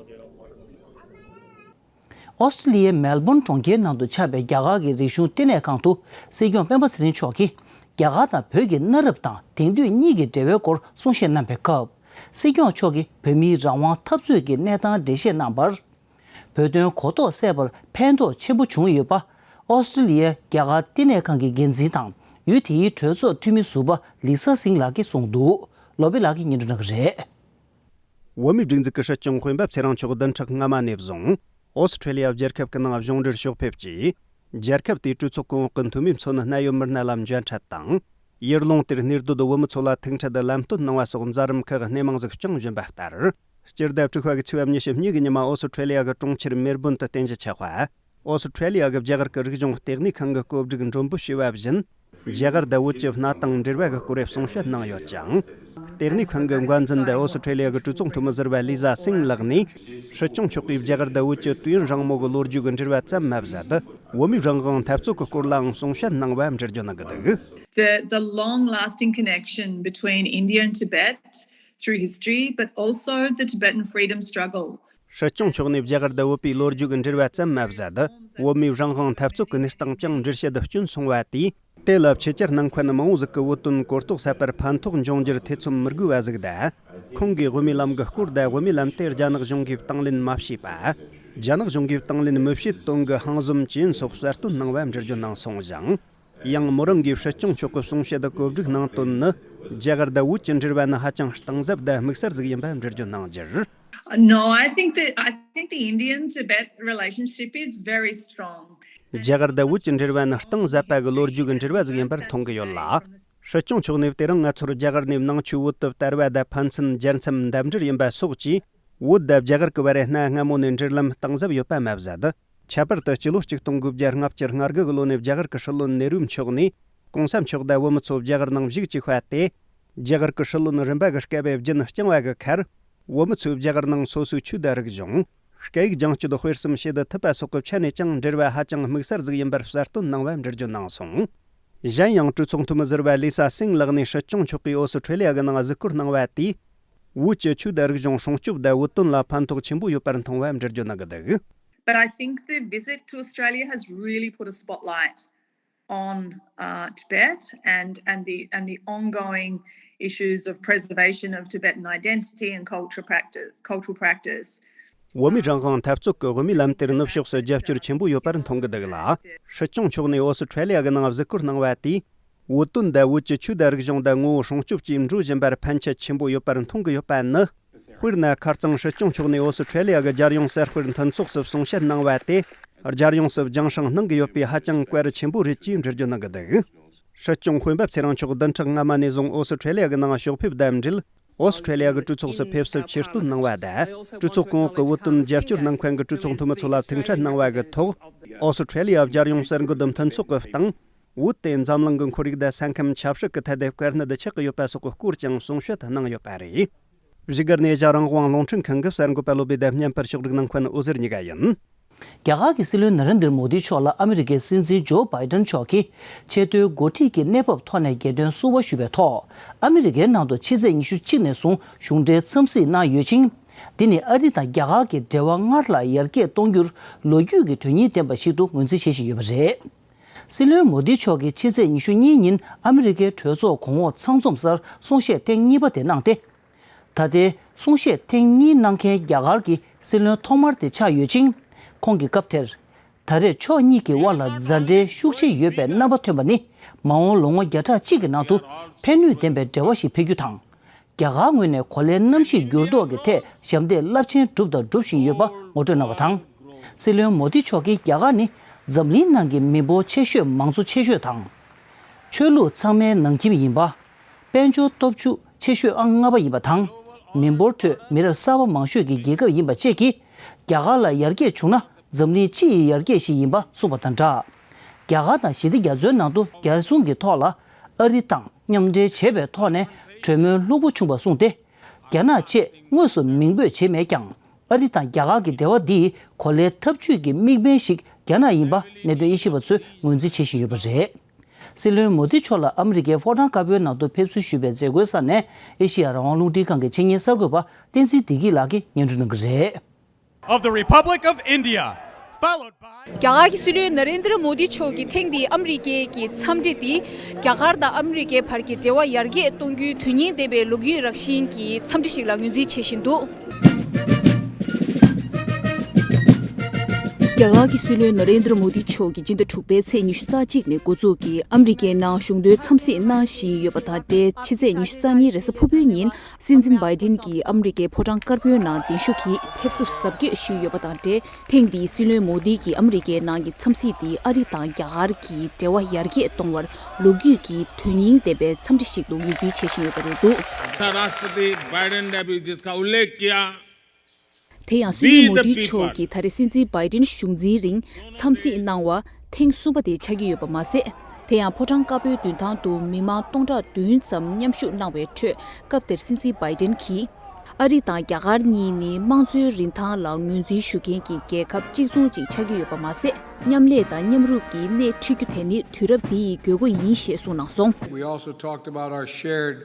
ཨོ་སི་ཀྲི་ལི་ཡའི་མེལ་བོན་གྲོང་ཁྱེར་ནང་དུ་ཆགས་པའི་རྒྱ་གར་གྱི་རིག་གཞུང་བསྟི་གནས་ཁང་དུ་སྲིད་སྐྱོང་སྤེན་པ་ཚེ་རིང་མཆོག་གིས་རྒྱ་གར་དང་བོད་ཀྱི་གནའ་རབས་དང་དེང་དུས་གཉིས་ཀྱི་འབྲེལ་བའི་སྐོར་གསུང་བཤད་གནང་པའི་སྐབས། སྲིད་སྐྱོང་མཆོག་གིས་བོད་མིའི་རང་དབང་འཐབ་རྩོད་ཀྱི་གནས་སྟངས་འགྲེལ་བཤད་གནང་བར། བོད་དོན་གོ་རྟོགས་སད་པར་ཕན་ཐོགས་ཆེན་པོ་བྱུང་ཡོད་པ། ཨོ་སི་ཀྲི་ལི་ཡའི་རྒྱ་གར་བསྟི་གནས་ཁང་གི་འགན་འཛིན་དང་ཡུལ་དེའི་གྲོས་ཚོགས་འཐུས་མི་ཟུར་པ་ལི་ས་སིང་ལགས་ཀྱིས་གསུངས་འདུག། ལོ་པི་ལགས་ཀྱིས་སྙན་སྒྲོན་གནང་གི་རེད། བོད་མིའི་སྒྲིག་འཛུགས་ཀྱི་སྲིད་སྐྱོང་སྤེན་པ་ཚེ་རིང་མཆོག་བདུན་ཕྲག་སྔ་མ་ནས་བཟུང་ཨོ་སི་ཁྲེ་ལི་ཡ་རྒྱལ་ཁབ་ཀྱི་ནང་གཞུང་འབྲེལ་ཕྱོགས་ཕེབས་ཀྱིས། རྒྱལ་ཁབ་དེའི་གྲོས་ཚོགས་གོང་འོག་གི་འཐུས་མིའི་མཚོན་གནད་ཡོད་མི་སྣ་ལ་མཇལ་འཕྲད་དང་། ཡུལ་ལུང་དེར་གནས་སྡོད་བོད་མི་ཚོ་ལ་ཐུག་འཕྲད་དང་ལམ་སྟོན་གནང་བ་སོགས་མཛད་རིམ་ཁག་སྣེ་མང་ཞིག་བསྐྱངས་བཞིན་པ་ལྟར། སྤྱི་ཟླ་དྲུག་པ་གི་ཚེས་པ་ཉི་ཤུ་གཉིས་གི་ཉི་མ་ཨོ་སི་ཁྲེ་ལི་ཡ་གི་གྲོང་ཁྱེར་མེལ་བོན་དུ་རྟེན་གཞི་བྱས་པ། ཨོ་སི་ཁྲེ་ལི་ཡ་གི་རྒྱ་གར་གྱི་རིག་གཞུང་ལྟེ་གནས་ཁང་གི་བཀོད་སྒྲིག་མགྲོན་པོ་ཞུས་པ་བཞིན། རྒྱ་གར་དང་བོད་ཀྱི་གནའ་དེང་འབྲེལ་བ་གི་སྐོར་གསུང་བཤད་གནང་ཡོད་ཅིང་། ལྟེ་གནས་ཁང་གི་འགན་འཛིན་དང་ཨོ་སི་ཁྲེ་ལི་ཡ་གི་གྲོས་ཚོགས་འཐུས་མི་ཟུར་པ་ལི་ཟ་སིང་ལགས་ནས། སྲིད་སྐྱོང་མཆོག་གིས་རྒྱ་གར་དང་བོད་ཀྱི་དུས་ཡུན་རིང་མོ་གི་ལོ་རྒྱུས་ཀྱི་འབྲེལ་བ་ཙམ་མ་ཟད། བོད་མིའི་རང་དབང་འཐབ་རྩོད་ཀྱི་སྐོར་ལའང་གསུང་བཤད་གནང་བ་འགྲེལ་བརྗོད་གནང་གི་འདུག། The, the long lasting connection between India and Tibet through history, but also the Tibetan freedom struggle. སྲིད་སྐྱོང་མཆོག་ནས་རྒྱ་གར་དང་བོད་པའི་ལོ་རྒྱུས་ཀྱི་འབྲེལ་བ་ཙམ་མ་ཟད། བོད་མིའི་རང་དབང་འཐབ་རྩོད་ཀྱི་གནས་སྟངས་ཀྱང་འགྲེལ་བཤད་དུ་བསྐྱོན་སོང་བ་དེས། དེ་ལ་ཕྱི་རྒྱལ་ནང་ཁུལ་མང་བོ་ཟིག་གི་བོད་དོན་གོ་རྟོགས་ཟད་པར་ཕན་ཐོགས་འབྱུང་རྒྱུར་ཐེ་ཚོམ་མི་དགོས་པ་ཟིག་དང་། ཁོང་གིས་དབུ་མའི་ལམ་གྱི་སྐོར་དང་དབུ་མའི་ལམ་དེ་རྒྱ་ནག་གཞུང་གིས་དང་ལེན་མ་བྱས་པ། རྒྱ་ནག་གཞུང་གིས་དང་ལེན་མི་བྱེད་དོན་གྱི་ཧང་ཟོམ་ཇི་ཡིན་སོགས་གསལ་སྟོན་གནང་བ་འགྲེལ་བརྗོད་གནང་སོང་ཞིང་། ཡང་མོ་རང་གིས་སྲིད་སྐྱོང་མཆོག་གི་གསུང་བཤད་དུ་གོ་སྒྲིག་གནང་དོན་ནི། རྒྱ་གར་དང་བོད་ཀྱི་འབྲེལ་བ་ནི་ཧ་ཅང་གཏིང་ཟབ་དང་དམིགས་བསལ་ཟིག་ཡིན་པ་འགྲེལ་བརྗོད་གནང་རྒྱུར། No, I think that I think the Indian Tibet relationship is very strong. རྒྱ་གར་དང་བོད་ཀྱི་འབྲེལ་བ་ནི་གཏིང་ཟབ་པ་གི་ལོ་རྒྱུས་ཀྱི་འབྲེལ་བ་ཟིག་ཡིན་པར་མཐོང་གི་ཡོད་ལ། སྲིད་སྐྱོང་མཆོག་ནས་དེ་རིང་ང་ཚོར་རྒྱ་གར་ནས་ནང་ཆོས་བོད་དུ་དར་བ་དང་ཕན་ཚུན་མཇལ་མཚམས་འདབས་འབྲེལ་ཡིན་པ་སོགས་ཀྱིས། བོད་དང་རྒྱ་གར་གྱི་བར་གནའ་སྔ་མོ་ནས་འབྲེལ་ལམ་གཏིང་ཟབ་ཡོད་པ་མ་ཟད། ཁྱད་པར་དུ་སྤྱི་ལོ་གཅིག་སྟོང་དགུ་བརྒྱ་ལྔ་བཅུ་ང་དགུ་གི་ལོ་ནས་རྒྱ་གར་གྱི་སྲིད་བློན་ནེ་རུ་མཆོག་ནས་གོང་ས་མཆོག་དང་བོད་མི་ཚོ་རྒྱ་གར་ནང་བཞུགས་བཅུག་པ་སྟེ། རྒྱ་གར་གྱི་སྲིད་བློན་རིམ་པ་གི་སྐབས་བརྒྱུད་བསྐྱངས་པ་གི་ཁར། བོད་མི་ཚོས་རྒྱ་གར་ནང་སོ་སོའི་ཆོས་དང་རིག་གཞུང་། སྐད་ཡིག་སྦྱང་སྤྱོད་དཔེ་གསུམ་བྱེད་ཐུབ་པ་སོགས་ཀྱི་ཆ་ནས་ཀྱང་འབྲེལ་བ་ཧ་ཅང་དམིགས་བསལ་ཟིག་ཡིན་པར་གསལ་སྟོན་གནང་བ་འགྲེལ་བརྗོད་གནང་སོང་། གཞན་ཡང་གྲོས་ཚོགས་འཐུས་མི་ཟུར་པ་ལི་ས་སིང་ལགས་ནས་སྲིད་སྐྱོང་མཆོག་གིས་ཨོ་སི་ཁྲེ་ལི་ཡ་གི་ནང་གཟིགས་སྐོར་གནང་བ་དེས། བོད་ཀྱི་ཆོས་དང་རིག་གཞུང་སྲུང་སྐྱོབ་དང་བོད་དོན་ལ་ཕན་ཐོགས་ཆེན་པོ་ཡོད་པར་མཐོང་བ་འགྲེལ་བརྗོད་གནང་གི་འདུག། But I think the visit to Australia has really put a spotlight on uh, Tibet and and the and the ongoing issues of preservation of Tibetan identity and culture practice, cultural practice. བོད་མིའི་རང་དབང་འཐབ་རྩོད་ཀྱི་དབུ་མའི་ལམ་དེར་ནུབ་ཕྱོགས་སུ་རྒྱབ་སྐྱོར་ཆེན་པོ་ཡོད་པར་མཐོང་གི་འདུག་ལ། སྲིད་སྐྱོང་མཆོག་ནས་ཨོ་སི་ཁྲེ་ལི་ཡ་གི་ནང་གཟིགས་སྐོར་གནང་བ་དེས། བོད་དོན་དང་བོད་ཀྱི་ཆོས་དང་རིག་གཞུང་དང་ངོ་བོ་སྲུང་སྐྱོབ་ཀྱིས་འགྲོ་བཞིན་པར་ཕན་ཆད་ཆེན་པོ་ཡོད་པར་མཐོང་གི་ཡོད་པ་ནི། དཔེར་ན། ཁ་རྩང་སྲིད་སྐྱོང་མཆོག་ནས་ཨོ་སི་ཁྲེ་ལི་ཡ་གི་རྒྱལ་ཡོངས་གསར་སྤེལ་མཐུན་ཚོགས་སུ་གསུང་བཤད་གནང་བ་དེ། རྒྱལ་ཡོངས་སུ་རྒྱང་སྲིང་གནང་གི་ཡོད་པའི་ཧ་ཅང་གལ་ཆེན་པོ་རེད་ཅེས་འགྲེལ་བརྗོད་གནང་གི་འདུག། སྲིད་སྐྱོང་དཔོན་པོ་ཚེ་རིང་མཆོག་བདུན་ཕྲག་སྔ་མ་ནས་བཟུང་ཨོ་སི་ཁྲེ་ལི་ཡ་གི་ནང་ཕྱོགས་ཕེབས་དང་འབྲེལ། ཨོ་སི་ཁྲེ་ལི་ཡ་གི་གྲོས་ཚོགས་སུ་ཕེབས་བསུ་ཆེ་བསྟོད་གནང་བ་དང་། གྲོས་ཚོགས་གོང་འོག་གི་བོད་དོན་རྒྱབ་སྐྱོར་གནང་མཁན་གྱི་གྲོས་ཚོགས་འཐུས་མི་ཚོ་ལ་ཐུགས་འཕྲད་གནང་བ་གི་ཐོག། ཨོ་སི་ཁྲེ་ལི་ཡ་རྒྱལ་ཡོངས་གསར་འགོད་མཐུན་ཚོགས་ཀྱི་སྟེང་། བོད་དེ་འཛམ་གླིང་གི་ཁོར་ཡུག་དང་ས་ཁམས་ཆབ་སྲིད་ཀྱི་ཐད་དེ་དཀའ་གནད་ཆགས་ཀྱི་ཡོད་པ་སོགས་ཀྱི་སྐོར་ཀྱང་གསུང་བཤད་གནང་ཡོད་པ་རེད། བཞུགས་སྒར་ནས་ཨེ་ཤ་རང་དབང་རླུང་འཕྲིན་ཁང་གི་གསར་འགོད་པ་བློ་བྷེ་དང་བརྙན་པར་ཕྱོགས་སྒྲིག་གནང་མཁན་འོད་ཟེར་གཉིས་ཀ་ཡིན། རྒྱ་གར་གྱི་སྲིད་བློན་ན་རེན་དྲ་མོ་དི་མཆོག་ལ་ཨ་མི་རི་ཀའི་སྲིད་འཛིན་ཇོ་བྷའི་ཏན་མཆོག་གིས་ཆེས་མཐོའི་འགོ་ཁྲིད་ཀྱི་གནས་བབ་ཐོག་ནས་རྒྱལ་དོན་བསུ་བ་ཞུས་པའི་ཐོག་ཨ་མི་རི་ཀའི་ནང་དུ་ཕྱི་ཚེས་ཉི་ཤུ་གཅིག་ནས་བཟུང་གཞུང་འབྲེལ་འཚམས་གཟིགས་གནང་ཡོད་ཅིང་། འདི་ནི་ཨ་རི་དང་རྒྱ་གར་གྱི་འབྲེལ་བ་སྔར་ལས་ཡར་རྒྱས་གཏོང་རྒྱུར་ལོ་རྒྱུས་ཀྱི་དོན་སྙིང་ལྡན་པ་ཞིག་ཏུ་ངོས་འཛིན་བྱེད་བཞིན་ཡོད་པ་རེད། སྲིད་བློན་མོ་དི་མཆོག་གིས་ཕྱི་ཚེས་ཉི་ཤུ་གཉིས་ཉིན་ཨ་མི་རི་ཀའི་གྲོས་ཚོགས་གོང་འོག་ཚང་འཛོམས་སར་གསུང་བཤད་ཐེངས་གཉིས་པ་དེ་གནང་སྟེ། ད་ལྟའི་གསུང་བཤད་ཐེངས་གཉིས་གནང་མཁན་རྒྱ་གར་གྱི་སྲིད་བློན་ཐོག་མར་དེ་ཆགས་ཡོད་ཅིང་། ཁོང་གིས་སྐབས་དེར། ད་རེས་ཕྱོགས་གཉིས་ཀྱི་དབར་ལ་མཛའ་འབྲེལ་ཤུགས་ཆེ་ཡོད་པའི་རྣམ་པ་ཐོན་པ་ནི། མ་འོངས་ལོ་ངོ་བརྒྱ་ཕྲག་གཅིག་གི་ནང་དུ་ཕན་ནུས་ལྡན་པའི་འབྲེལ་བ་ཞིག་འཕེལ་རྒྱུ་དང་། རྒྱ་གར་ངོས་ནས་གོ་ལའི་གནམ་གཤིས་འགྱུར་ལྡོག་གི་ཐད་ཞབས་འདེགས་རླབས་ཆེན་བསྒྲུབས་དང་སྒྲུབ་བཞིན་ཡོད་པ་ངོ་སྤྲོད་གནང་བ་དང་། སྲིད་བློན་མོ་དི་མཆོག་གིས་རྒྱ་གར་ནི་འཛམ་གླིང་ནང་གི་མི་འབོར་ཆེ་ཤོས་མང་གཙོ་ཆེ་ཤོས་དང་། ཆོས་ལུགས་ཚང་མའི་ནང་ཁྱིམ་ཡིན་པ། དཔལ་འབྱོར་སྟོབས་ཤུགས་ཆེ་ཤོས་ཨང་ལྔ་པ་ཡིན་པ་དང་། མི་འབོར་ཁྲོད་མི་རབས་གསར་པ་མང་ཤོས་ཀྱི་རྒྱལ་ཁབ་ཡིན་པ་བཅས་ཀྱིས། རྒྱ་གར་ལ་ཡར་རྒྱས་བྱུང་ན་འཛམ་གླིང་སྤྱི་ཡི་ཡར་རྒྱས་ཤིག་ཡིན་པ་གསུངས་པ་དང་སྦྲགས། རྒྱ་གར་དང་ཞི་བདེ་རྒྱ་མཚོའི་ནང་དུ་རྒྱལ་སྲུང་གི་ཐོག་ལ་ཨ་རི་དང་མཉམ་འབྲེལ་བྱས་པའི་ཐོག་ནས་གྲོས་མོལ་ལྷུག་པོ་བྱུང་བ་གསུངས་ཏེ། རྒྱ་ནག་བཅས་དངོས་སུ་མིང་འབོད་བྱས་མེད་ཀྱང་། ཨ་རི་དང་རྒྱ་གར་གྱི་འབྲེལ་བ་འདིས་གོ་ལའི་འཐབ་ཇུས་ཀྱི་དམིགས་འབེན་ཞིག་རྒྱ་ནག་ཡིན་པ་གནད་དོན་དབྱེ་ཞིབ་པ་ཚོས་ངོས་འཛིན་བྱེད་བཞིན་ཡོད་པ་རེད། སྲིད་བློན་མོ་དི་མཆོག་ལ་ཨ་མི་རི་ཀའི་ཕོ་བྲང་དཀར་པོའི་ནང་དུ་ཕེབས་བསུ་ཞུས་པའི་མཛད་སྒོའི་ས་ནས་ཨེ་ཤེ་ཡ་རང་དབང་རླུང་འཕྲིན་ཁང་གི་ཆེད་གཉེར་གསར་འགོད་པ་བསྟན་འཛིན་བདེ་སྐྱིད་ལགས་ཀྱིས་སྙན་སྒྲོན་གནང་གི་རེད། Of the Republic of India, followed by རྒྱ་གར་གྱི་སྲིད་བློན་ན་རེན་དྲ་མོ་དི་མཆོག་གིས་ཐེངས་འདིའི་ཨ་མི་རི་ཀའི་གི་འཚམས་འདྲི་འདི་རྒྱ་གར་དང་ཨ་མི་རི་ཀའི་བར་གྱི་འབྲེལ་བ་ཡར་རྒྱས་གཏོང་རྒྱུའི་དོན་སྙིང་ལྡན་པའི་ལོ་རྒྱུས་རང་བཞིན་གྱི་འཚམས་འདྲི་ཞིག་ལ་ངོས་འཛིན་བྱེད་བཞིན་འདུག། རྒྱ་གར་གྱི་སྲིད་བློན་ན་རེན་དྲ་མོ་དི་མཆོག་གིས་སྤྱི་ཟླ་དྲུག་པའི་ཚེས་ཉི་ཤུ་རྩ་གཅིག་ནས་འགོ་འཛུགས་ཀྱིས་ཨ་མི་རི་ཀའི་ནང་གཞུང་དོན་འཚམས་གཟིགས་གནང་བཞིན་ཡོད་པ་དང་འབྲེལ། ཕྱི་ཚེས་ཉི་ཤུ་རྩ་གཉིས་རེས་གཟའ་ཕུར་བུའི་ཉིན་སྲིད་འཛིན་བྷའི་ཏིན་གྱིས་ཨ་མི་རི་ཀའི་ཕོ་བྲང་དཀར་པོའི་ནང་གདན་ཞུ་གིས་ཕེབས་བསུ་གཟབ་རྒྱས་ཞུས་ཡོད་པ་དང་འབྲེལ། ཐེངས་འདིའི་སྲིད་བློན་མོ་དི་གྱིས་ཨ་མི་རི་ཀའི་ནང་གི་འཚམས་གཟིགས་འདི་ཨ་རི་དང་རྒྱ་གར་གྱི་འབྲེལ་བ་ཡར་རྒྱས་གཏོང་བར་ལོ་རྒྱུས་ཀྱི་དོན་སྙིང་ལྡན་པའི་འཚམས་འདྲི་ཞིག་ཏུ་ངོས་འཛིན་བྱེད་བཞིན་ཡོད་པ་རེད་འདུག། राष्ट्रपति बाइडेन ने भी जिसका उल्लेख किया, དེ་ཡང་སྲིད་བློན་མོ་དི་མཆོག་གིས་ད་རེས་སྲིད་འཛིན་བྷའི་ཏིན་གཞུང་འཛིན་རིང་འཚམས་གཟིགས་གནང་བ་ཐེངས་གསུམ་པ་དེ་ཆགས་ཀྱི་ཡོད་པ་མ་ཟད། དེ་ཡང་ཕོ་བྲང་དཀར་པོའི་མདུན་ཐང་དུ་མི་མང་སྟོང་ཕྲག་བདུན་ཙམ་མཉམ་ཞུགས་གནང་བའི་ཁྲོད། སྐབས་དེར་སྲིད་འཛིན་བྷའི་ཏིན་གྱིས། ཨ་རི་དང་རྒྱ་གར་གཉིས་ནི་དམངས་གཙོའི་རིན་ཐང་ལ་ངོས་འཛིན་ཞུ་མཁན་གྱི་རྒྱལ་ཁབ་གཅིག་མཚུངས་གཅིག་ཆགས་ཀྱི་ཡོད་པ་མ་ཟད། མཉམ་ལས་དང་མཉམ་རུབ་ཀྱི་སྣེ་ཁྲིད་རྒྱུ་དེ་ནི་དུས་རབས་འདི་ཡི་དགོས་མཁོ་ཡིན་ཞེས་གསུངས་གནང་སོང་། We also talked about our shared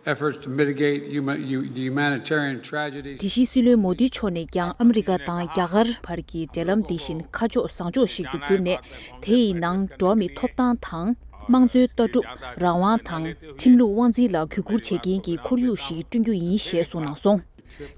efforts to mitigate human, the humanitarian tragedy. དེ་བཞིན་སྲིད་བློན་མོ་དི་མཆོག་ནས་ཀྱང་ཨ་མི་རི་ཀ་དང་རྒྱ་གར་བར་གྱི་འབྲེལ་ལམ་འདི་བཞིན་ཁ་ཕྱོགས་བཟང་ཕྱོགས་ཤིག་ཏུ་བསྒྱུར་ནས། དེ་ཡི་ནང་འགྲོ་བ་མིའི་ཐོབ་ཐང་དང་། དམངས་གཙོའི་ལྟ་གྲུབ། རང་དབང་དང་། ཁྲིམས་ལུགས་དབང་འཛིན་ལ་གུས་བཀུར་བྱེད་མཁན་གྱི་ཁོར་ཡུག་ཞིག་བསྐྲུན་རྒྱུ་ཡིན་ཞེས་གསུངས་གནང་སོང་།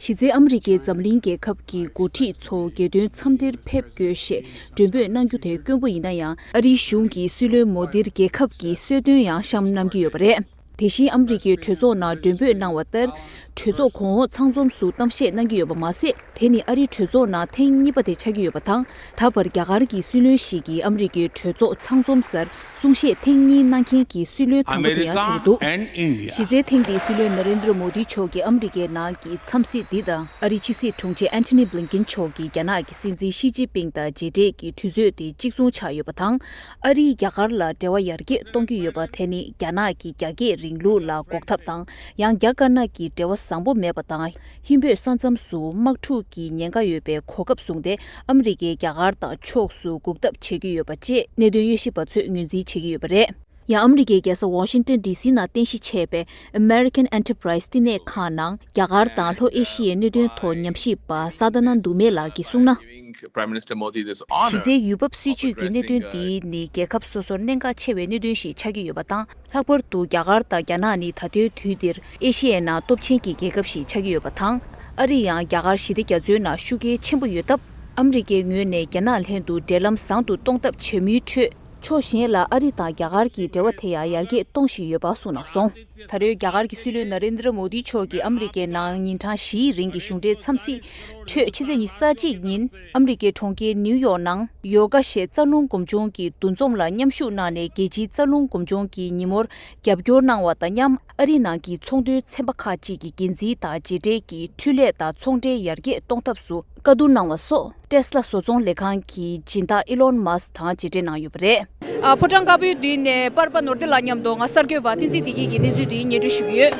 གཞི་རྩའི་ཨ་མི་རི་ཀའི་འཛམ་གླིང་རྒྱལ་ཁབ་ཀྱི་འགོ་ཁྲིད་ཚོ་རྒྱལ་དོན་འཚམས་འདྲིར་ཕེབས་དགོས་ཞེས་མགྲོན་འབོད་གནང་རྒྱུ་དེ་དཀོན་པོ་ཡིན་ན་ཡང་། ཨ་རིའི་གཞུང་གིས་སྲིད་བློན་མོ་དིར་རྒྱལ་ཁབ་ཀྱི་གསོལ་སྟོན་ཡང་བཤམས་གནང་གི་ཡོད་པ་རེད། དེ་བཞིན་ཨ་མི་རི་ཀའི་གྲོས་ཚོགས་ནང་མགྲོན་འབོད་གནང་བ་ལྟར། གྲོས་ཚོགས་གོང་འོག་ཚང་འཛོམས་སུ་གཏམ་བཤད་གནང་གི་ཡོད་པ་མ་ཟད། དེ་ནི་ཨ་རིའི་གྲོས་ཚོགས་ནང་ཐེངས་གཉིས་པ་དེ་ཆགས་ཀྱི་ཡོད་པ་དང་། ད་བར་རྒྱ་གར་གྱི་སྲིད་བློན་ཞིག་གིས་ཨ་མི་རི་ཀའི་གྲོས་ཚོགས་ཚང་འཛོམས་སར་གསུང་བཤད་ཐེངས་གཉིས་གནང་མཁན་གྱི་སྲིད་བློན་དང་པོ་དེ་ཡང་ཆགས་ཀྱི་འདུག། གཞི་རྩའི་ཐེངས་འདིའི་སྲིད་བློན་ན་རེན་དྲ་མོ་དི་མཆོག་གི་ཨ་མི་རི་ཀའི་ནང་གི་འཚམས་གཟིགས་འདི་དང་། ཨ་རིའི་ཕྱི་སྲིད་དྲུང་ཆེ་ཨན་ཐོ་ནི་བྷི་ལིན་ཀིན་མཆོག་གིས་རྒྱ་ནག་གི་སྲིད་འཛིན་ཞི་ཅིན་ཕིང་དང་མཇལ་འཕྲད་ཀྱི་དུས་ཚོད་དེ་གཅིག་མཚུངས་ཆགས་ཡོད་པ་དང་། ཨ་རིས་རྒྱ་གར་ལ་འབྲེལ་བ་ཡར་རྒྱས་གཏོང་གི་ཡོད་པ་དེ་ནི་རྒྱ་ནག་གི་རྒྱ་སྐྱེད་ རིང་ལུགས་ལ་འགོག་ཐབས་དང་། ཡང་རྒྱ་དཀར་ནག་གི་འབྲེལ་བ་བཟང་པོ་མེད་པ་དང་། ཧིན་བོད་ས་མཚམས་སུ་དམག་འཁྲུག་གི་ཉེན་ཁ་ཡོད་པའི་གོ་སྐབས་བཟུང་སྟེ། ཨ་མི་རི་ཀས་རྒྱ་གར་དང་ཕྱོགས་སུ་འགུག་ཐབས་བྱེད་ཀྱི་ཡོད་པ་བཅས་གནད་དོན་དབྱེ་ཞིབ་པ་ཚོས་ངོས་འཛིན་བྱེད་ཀྱི་ཡོད་པ་རེད། ཡང་ཨ་མི་རི་ཀའི་རྒྱལ་ས་ཝ་ཤིང་ཏོན་ཌི་སི་ནང་རྟེན་གཞི་བྱས་པའི་American Enterprise་བསྟི་གནས་ཁང་ནང་རྒྱ་གར་དང་ལྷོ་ཨེ་ཤི་ཡའི་གནད་དོན་ཐོག་ཉམས་ཞིབ་པ་སཱ་དཱ་ན་འདུ་མེ་ལགས་ཀྱིས་གསུངས་ན། Prime Minister Modi this honor གཞི་རྩའི་ཡུལ་བབ་སྲིད་ཇུས་ཀྱི་གནད་དོན་འདི་ནི་རྒྱལ་ཁབ་སོ་སོར་གནད་འགག་ཆེ་བའི་གནད་དོན་ཞིག་ཆགས་ཀྱི་ཡོད་པ་དང་། ལྷག་པར་དུ་རྒྱ་གར་དང་རྒྱ་ནག་ནི་ད་ལྟའི་དུས་འདིར་ཨེ་ཤི་ཡའི་ནང་སྟོབས་ཆེན་གྱི་རྒྱལ་ཁབ་ཞིག་ཆགས་ཀྱི་ཡོད་པ་དང་། ཨ་རི་ཡང་རྒྱ་གར་ཞི་བདེ་རྒྱ་མཚོའི་ནང་ཤུགས་རྐྱེན་ཆེན་པོ་ཡོད་སྟབས། ཨ་མི་རི་ཀའི་ངོས་ནས་རྒྱ་ནག་ལྷན་དུ་འབྲེལ་ལམ་བཟང་དུ་གཏོང་ཐབས་བྱེད་མུས་ཁྲོད། ཕྱོགས་གཞན་ལ་ཨ་རི་དང་རྒྱ་གར་གྱི་འབྲེལ་བ་དེ་ཡང་ཡར་རྒྱས་གཏོང་བཞིན་ཡོད་པ་གསུངས་གནང་སོང་། ད་རེས་རྒྱ་གར་གྱི་སྲིད་བློན་ན་རེན་དྲ་མོ་དི་མཆོག་གིས་ཨ་མི་རི་ཀའི་ནང་ཉིན་གྲངས་བཞིའི་རིང་གི་གཞུང་འབྲེལ་འཚམས་གཟིགས་ཁྲོད་ཕྱི་ཚེས་ཉི་ཤུ་རྩ་གཅིག་ཉིན་ཨ་མི་རི་ཀའི་གྲོང་ཁྱེར་ནིའུ་ཡོག་ནང་ཡོ་ག་ཞེས་རྩ་རླུང་སྒོམ་བྱུང་གི་འདུ་འཛོམས་ལ་མཉམ་ཞུགས་གནང་ནས། རྒྱལ་སྤྱིའི་རྩ་རླུང་སྒོམ་བྱུང་གི་ཉིན་མོར་རྒྱབ་སྐྱོར་གནང་བ་དང་མཉམ། ཨ་རིའི་ནང་གི་ཚོང་དོན་ཚན་པ་ཁག་ཅིག་གི་འགན་འཛིན་དང་མཇལ་འཕྲད་ཀྱིས་འཕྲུལ་ལས་དང་ཚོང་འབྲེལ་ཡར་རྒྱས་གཏོང་ཐབས་སུ་བཀའ་བསྡུར་གནང་བ་སོགས། ཏེ་སི་ལ་བཟོ་ཚོང་ལས་ཁང་གི་སྦྱིན་བདག་ཨི་ལོན་མཱ་སི་དང་མཇལ་འཕྲད་གནང་ཡོད་པ་རེད། ཨ། ཕོ་བྲང་དཀར་པོའི་མདུན་ནས་པར་པ་ནོར་བདེ་ལགས་མཉམ་དུ་ང་གསར་འགོད་པ་བསྟན་འཛིན་བདེ་སྐྱིད་ཀྱིས་གནས་ཚུལ་འདི་སྙན་སྒྲོན་ཞུ་གི་ཡོད།